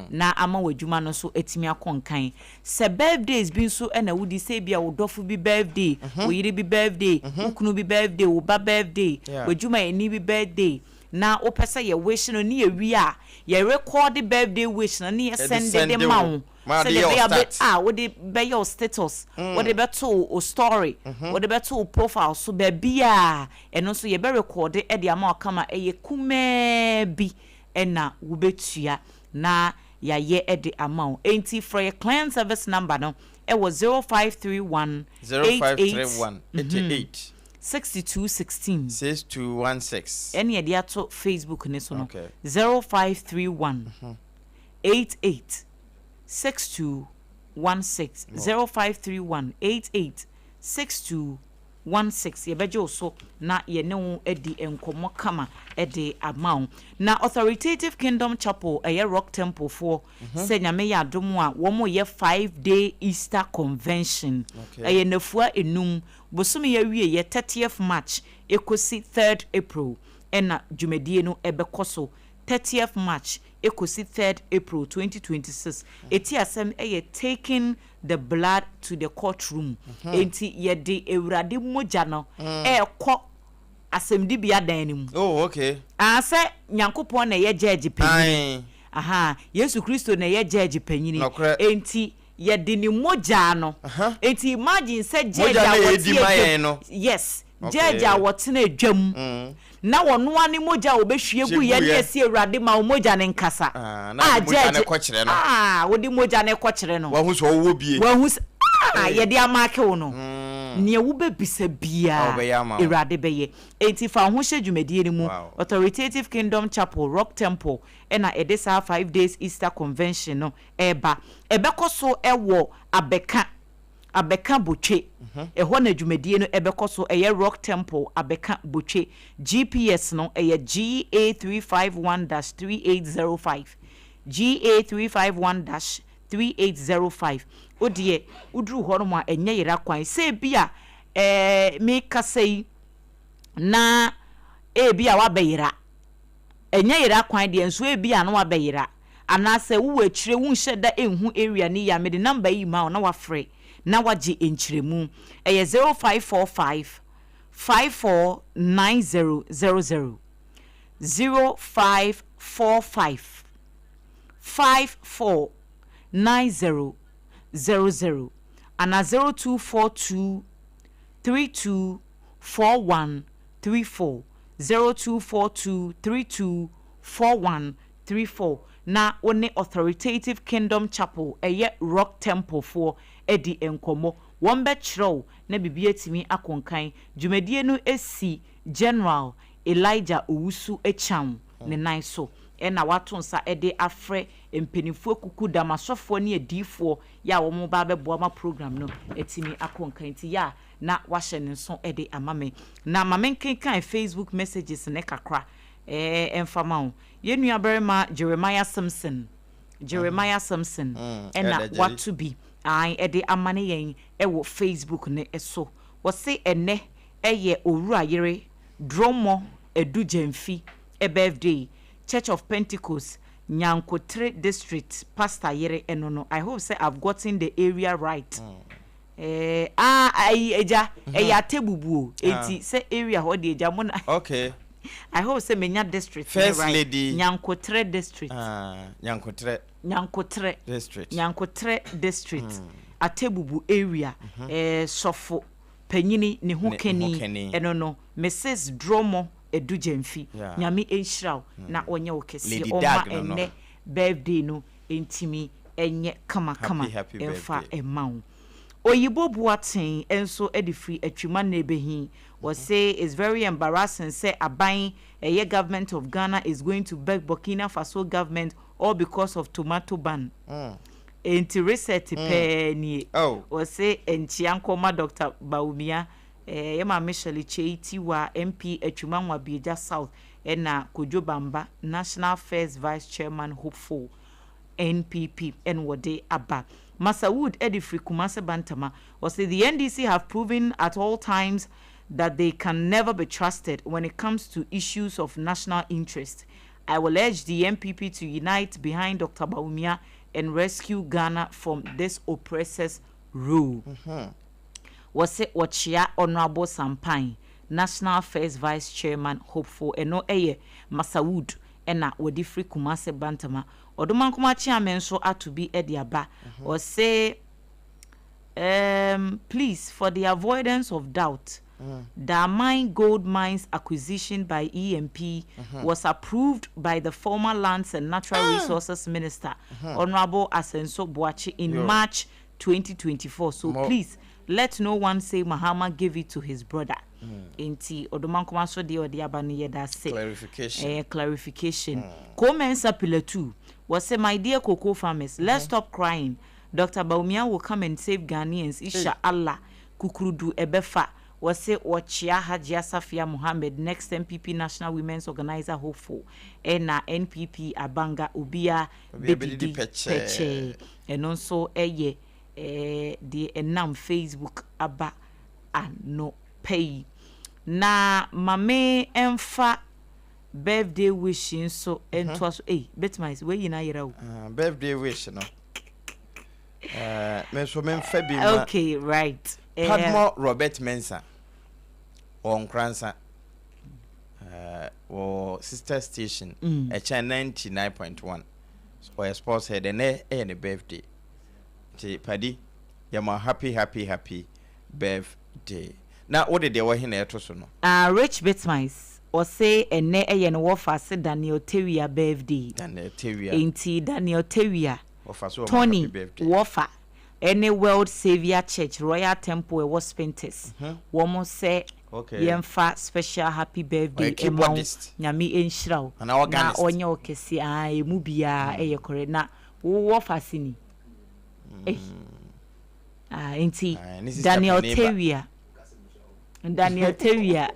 S3: na ama w'adwuma no nso atumi akɔ nkan. Sɛ birthdays bi nso na wodi, sɛ ebia wo dɔfo bi birthday, wo yere bi birthday, wo kunu bi birthday, wo ba birthday, w'adwumayɛni bi birthday, na wopɛ sɛ yɛ wish no ne yɛwie a, yɛ rekɔɔde birthday wish no ne yɛ sɛnde de ma wo sɛdeɛ ɛbɛyɛ a wobɛ a wode bɛyɛ wo status, wode bɛto wo story, wode bɛto wo profile so, baabiara ɛno nso yɛbɛ rekɔɔde de ama wo kama, ɛyɛ kumaa bi na wobɛtua na yɛayɛ de ama wo. Enti frɛ yɛ client service number no wɔ 0531 88
S2: 0531 88
S3: 6216.
S2: 6216.
S3: Ɛne yɛde ato Facebook no so no, 0531 88 6216, 0531 88 6216. Yɛbɛgye wo so na yɛne wo adi nkɔmmɔ kama de ama wo. Na Authoritative Kingdom Chapel, ɛyɛ Rock Temple foɔ, sɛ Nyame yɛ adom a, wɔreyɛ 5 day Easter Convention. Ɛyɛ nnafua enum, bosome yi awieɛ, 30th March ɛkɔsi 3rd April ɛna dwumadie no ɛbɛkɔ so, 30th March ɛkɔsi 3rd April 2026. Ɛti asɛm ɛyɛ "Taking the Blood to the Courtroom". Enti yɛde Awurade mogya no ɛrekɔ asɛmdibea dan no mu. Ah, sɛ Nyankopɔn na ɛyɛ judge panyini. Aha, Yesu Kristo na ɛyɛ judge panyini. Enti yɛde ne mogya no. Enti imagine sɛ judge a wɔte adwam. Yes, judge a wɔtena adwam. Na wɔnoa ne mogya a wɔbɛhwie gu yɛ ne yɛsi Awurade ma wo mogya ne nkasa.
S2: Ah, judge.
S3: Ah, wode mogya ne kɔkyerɛ no.
S2: Wahu sɛ ɔwɔ bie.
S3: Wahu sɛ ah, yɛde amaake wo no. Nea wobɛbisa biara, Awurade bɛyɛ. Enti fa wo ho hyɛ dwumadie no mu. Authoritative Kingdom Chapel, Rock Temple, ɛna ɛde saa 5 days Easter Convention no ɛreba. Ɛbɛkɔ so ɛwɔ Abɛka, Abɛka Botwe. Ɛhɔ na dwumadie no ɛbɛkɔ so. Ɛyɛ Rock Temple, Abɛka Botwe. GPS no ɛyɛ GA 351-3805, GA 351-3805. O deɛ, woduru hɔ nom a, ɛnyɛ yera kwan. Sɛ ebi a mekasa yi na ebi a wabɛyera, ɛnyɛ yera kwan deɛ, nso ebi a na wabɛyera anaasɛ wowɔ akyire, wonhyɛ da nhu area ne yie a, mede number yi ma wo na wafrɛ na wagye nkyerɛmu. Ɛyɛ 0545 549000, 0545 549000, ana 0242 324134, 0242 324134, na wo ne Authoritative Kingdom Chapel, ɛyɛ Rock Temple foɔ, adi nkɔmmɔ. Wɔn bɛkyerɛw na biribi atumi akonkan. Dwumadie no esi General Elijah Owusu Akyan ne nan so, ɛna wato nsa de afrɛ mpanimfoɔ kuku dam, asɔfoɔ ne adiifoɔ yɛ a wɔn ba abɛboa ma program no atumi akɔ nkan. Nti yɛ a na wahyɛ ne nso de ama me na ma menkenkan Facebook messages ne kakra ɛmfa ma wo. Yɛn nua barima Jeremiah Simpson, Jeremiah Simpson, ɛna wato bi an ɛde ama ne yɛn ɛwɔ Facebook ne so. Wɔse ɛnɛ ɛyɛ Owura Yere Dromo Edu Gyamfi birthday, Church of Pentecost, Nyankotere District pastor yere ɛno no. I hope sɛ I've gotten the area right. Ah, ayi agya, ɛyɛ Atebubu o. Eti sɛ area hɔ de agya mo na. I hope sɛ menya district
S2: First
S3: right.
S2: Lady.
S3: Nyankotere District.
S2: Ah, Nyankotere.
S3: Nyankotere
S2: District.
S3: Nyankotere District. Atebubu area. Sɔfo panyini ne ho kani ɛno no, Mrs Dromo Edu Gyamfi. Nyame nhyira wo na ɔnyɛ wo kɛseɛ, ɔma ɛnnɛ birthday no ntimi ɛnyɛ kamakama ɛmfa ɛma wo. Oyibo Boateng nso de firi Atwima Nnebehi. Wɔse it's very embarrassing sɛ aban, ɛyɛ government of Ghana, is going to beg Burkina Faso government. all because of tomato ban. Enti reset pɛɛ nie. Ɔse nkyea nkɔma Doctor Bawumia, eh, yɛ maame Shirley Kyei Tiwa, MP Atwima Nwabiagya South, ɛna Kojo Bamba, National First Vice Chairman hopeful NPP ɛna wɔde aba. Masawood de firi Kumase Bantama, ɔse the NDC have proven at all times that they can never be trusted when it comes to issues of national interest. I will urge the NPP to unite behind Doctor Bawumia and rescue Ghana from this oppressor's rule. Wɔse wɔkyea Honourable Sampan, National First Vice Chairman hopeful, ɛno yɛ Masawood na wɔde firi Kumase Bantama. Ɔdomankoma Kyeame nso ato bi de aba. Ɔse um, please for the avoidance of doubt, Damang Gold Mines acquisition by EMP was approved by the former Lands and Natural Resources Minister, Honourable Asenso Boakye in March 2024. So please let no one say Mahama gave it to his brother. Enti Odomankoma nso deɛ ɔde aba no yɛda ase.
S2: Clarification.
S3: Ɛyɛ clarification. Ko Mensah Pilatu, wɔse my dear cocoa farmers, let's stop crying. Doctor Bawumia will come and save Ghanaians isha Allah kukurudu ɛbɛfa. Wɔse wɔkyea Hajia Safia Mohammed next NPP National Women's Organiser hopeful ɛna NPP abanga obia bɛdidi pɛkyɛɛ. Ɛno nso yɛ deɛ ɛnam Facebook aba anɔpa yi. Na ma me mfa birthday wish yi nso ntoa so. Ei, bɛtumi ayɛ sɛ wei nyinaa yera o.
S2: Ah, birthday wish no. Eh, me nso memfa bi ma.
S3: Okay, right.
S2: Eh, Padmore Robert Mensah wɔ Nkoransa. Eh, wɔ sister station ɛkyɛn 99.1. Ɔyɛ sports head ɛnɛ ɛyɛ ne birthday. Nti Padi, yɛma happy happy happy birthday. Na wode deɛ wɔ he na ɛto so no?
S3: Ah Rich Bitmice ɔse ɛnɛ ɛyɛ ne wɔfa se Daniel Tawia birthday.
S2: Daniel Tawia.
S3: Enti Daniel Tawia,
S2: Wɔfa so ɔma
S3: Tony
S2: happy birthday.
S3: wɔfa ɛne World Saviour Church Royal Temple ɛwɔ Spintex wɔn sɛ
S2: Okay.
S3: yɛnfa special happy birthday
S2: Ɔyɛ
S3: ɛma wo
S2: keyboardist.
S3: Nyame nhyira wo
S2: Anaa
S3: na
S2: organist.
S3: ɔnyɛ wo kɛseɛ aa ɛmu biara ɛyɛ correct na wo wɔfa se ni? Ei. Ah, nti
S2: Ah, ne sister
S3: Daniel
S2: panin ba.
S3: Tawia, Daniel Tawia,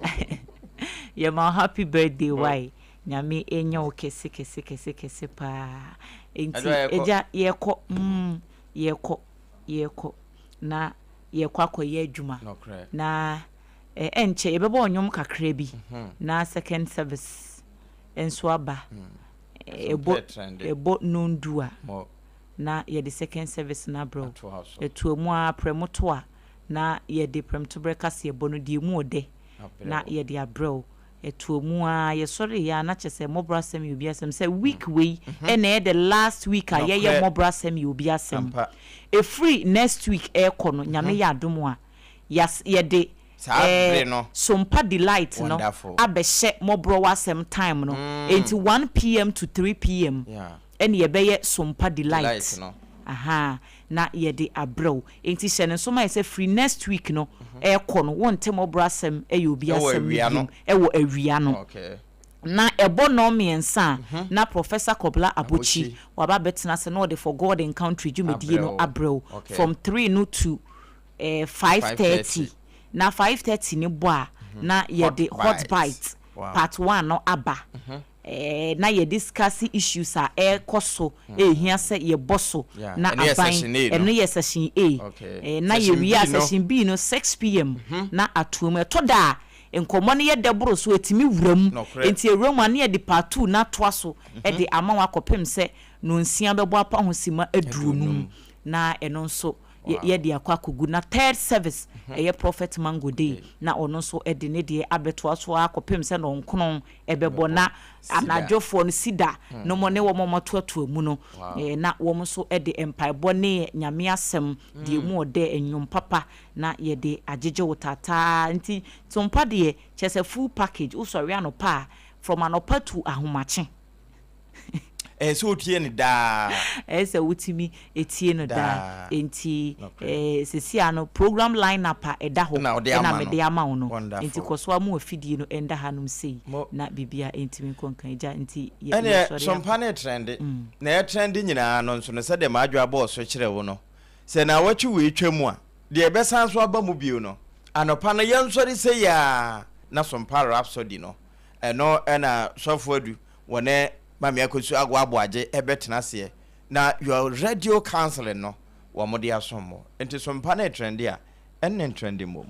S3: yɛma wo happy birthday why? Nyame ɛnyɛ wo kɛse kɛse kɛse kɛse paa. Nti
S2: Adwoa, yɛkɔ.
S3: agya yɛkɔ, yɛkɔ, yɛkɔ na yɛkɔ akɔyɛ adwuma.
S2: Nokorɛ.
S3: Na ɛnkyɛ yɛbɛbɔ nnwom kakra bi na second service nso aba. Ɛbɔ
S2: Ɛso pɛ trend.
S3: ɛbɔ nondu a.
S2: Mo.
S3: Na yɛde second service no abrɛ wo.
S2: Atoa so.
S3: Yɛtoa mu ara prɛmoto a na yɛde prɛmtoberɛ kaseɛbɔ no deɛ ɛmu ɔdɛ
S2: Abrɛ
S3: na
S2: wo.
S3: yɛde abrɛ wo. Yɛtoa mu ara, yɛsɔreeɛ ara na kyerɛ sɛ mmɔborɔ asɛm yɛ obi asɛm. Sɛ week wei na ɛyɛ the last week a yɛyɛ
S2: Nokorɛ.
S3: mmɔborɔ asɛm yɛ obi asɛm.
S2: Ampa.
S3: Ɛfiri next week ɛrekɔ no, Nyame yɛ adom a, yɛas yɛde
S2: Saa
S3: eh,
S2: bere no.
S3: Sompa Delight no
S2: Wonderful.
S3: abɛhyɛ mmɔborɔ w'asɛm time no. Enti 1 PM to 3 PM.
S2: Yeah.
S3: Ɛne yɛbɛyɛ Sompa Delight
S2: Delight no.
S3: Ahaa na yɛde abrɛ wo. Enti hyɛ no nso ma yɛ sɛ firi next week no ɛrekɔ no wonte mmɔborɔ asɛm ɛyɛ obi
S2: Ɛwɔ
S3: asɛm no
S2: awia no.
S3: biom ɛwɔ awia no.
S2: Okay.
S3: Na ɛbɔ nnɔn mmiɛnsa a na Professor Kobla Abokyi
S2: Abokyi.
S3: waba abɛtena ase na ɔde For God and Country dwumadie
S2: Abrɛ
S3: no
S2: wo.
S3: abrɛ wo
S2: Okay.
S3: from 3 no to eh, 5:30.
S2: 5:30.
S3: Na 5:30 no bɔ a na
S2: Hot
S3: yɛde Hot
S2: Bites.
S3: Bite
S2: Wow.
S3: part 1 no aba. Eh, na yɛ discuss issues a ɛrekɔ so, ɛrehia sɛ yɛbɔ so
S2: Yeah,
S3: na
S2: ɛno yɛ
S3: aban,
S2: session A no.
S3: ɛno yɛ session A.
S2: Okay.
S3: Eh, na
S2: Session
S3: yɛwie a
S2: B no.
S3: session B no 6 pm na atoa mu. Ɛtɔ da a nkɔmmɔ no yɛ dɛ boro so, ɛtumi wura mu.
S2: Nokorɛ.
S3: Enti ɛwura mu a na yɛde part 2 no atoa so de ama wo akɔpem sɛ nnɔnsia bɛbɔ apa ho simma 50 na ɛno nso yɛde akɔ akɔgu. Na third service ɛyɛ Prophet Mango Day na ɔno nso de ne deɛ abɛtoa so ara kɔpem sɛ nnɔnkron ɛbɛbɔ na anadwofoɔ no sida no mo ne wɔn a wɔatoatoa mu no na wɔn nso de mpaebɔ ne Nyame asɛm deɛ mu ɔdɛ nnwom papa na yɛde agyegye wo taataa. Nti Tompa deɛ kyerɛ sɛ full package, wosɔre anɔpa a from anɔpa to ahomakye.
S2: Ɛyɛ sɛ wotie no daa.
S3: Ɛyɛ sɛ wotumi tie no daa. Enti seesei ara no, program line-up a ɛda hɔ na mede ama wo no. Enti kɔ so ara ma w'afidie no nda hanom sei na biribiara ntumi nkɔ nkan. Agya, enti
S2: yɛsɔre akɔ. Ɛnneɛ, sompa no retrɛnde. Na ɛretrɛnde nyinaa no nso no, sɛdeɛ m'adwoa bɔɔ so kyerɛɛ wo no, sɛ nnawɔtwe wei twam a, deɛ ɛbɛsan so aba mu bio no, anɔpa no yɛnsɔre sei ara na sompa Rhapsody no, ɛno na Sɔfo Adu wɔne Maame Akosua Agoa Aboagye bɛtena aseɛ na your radio counseling no wɔn de asom mo. Nti sompa no retrɛnde a, ɛnne ntrɛnde mmom.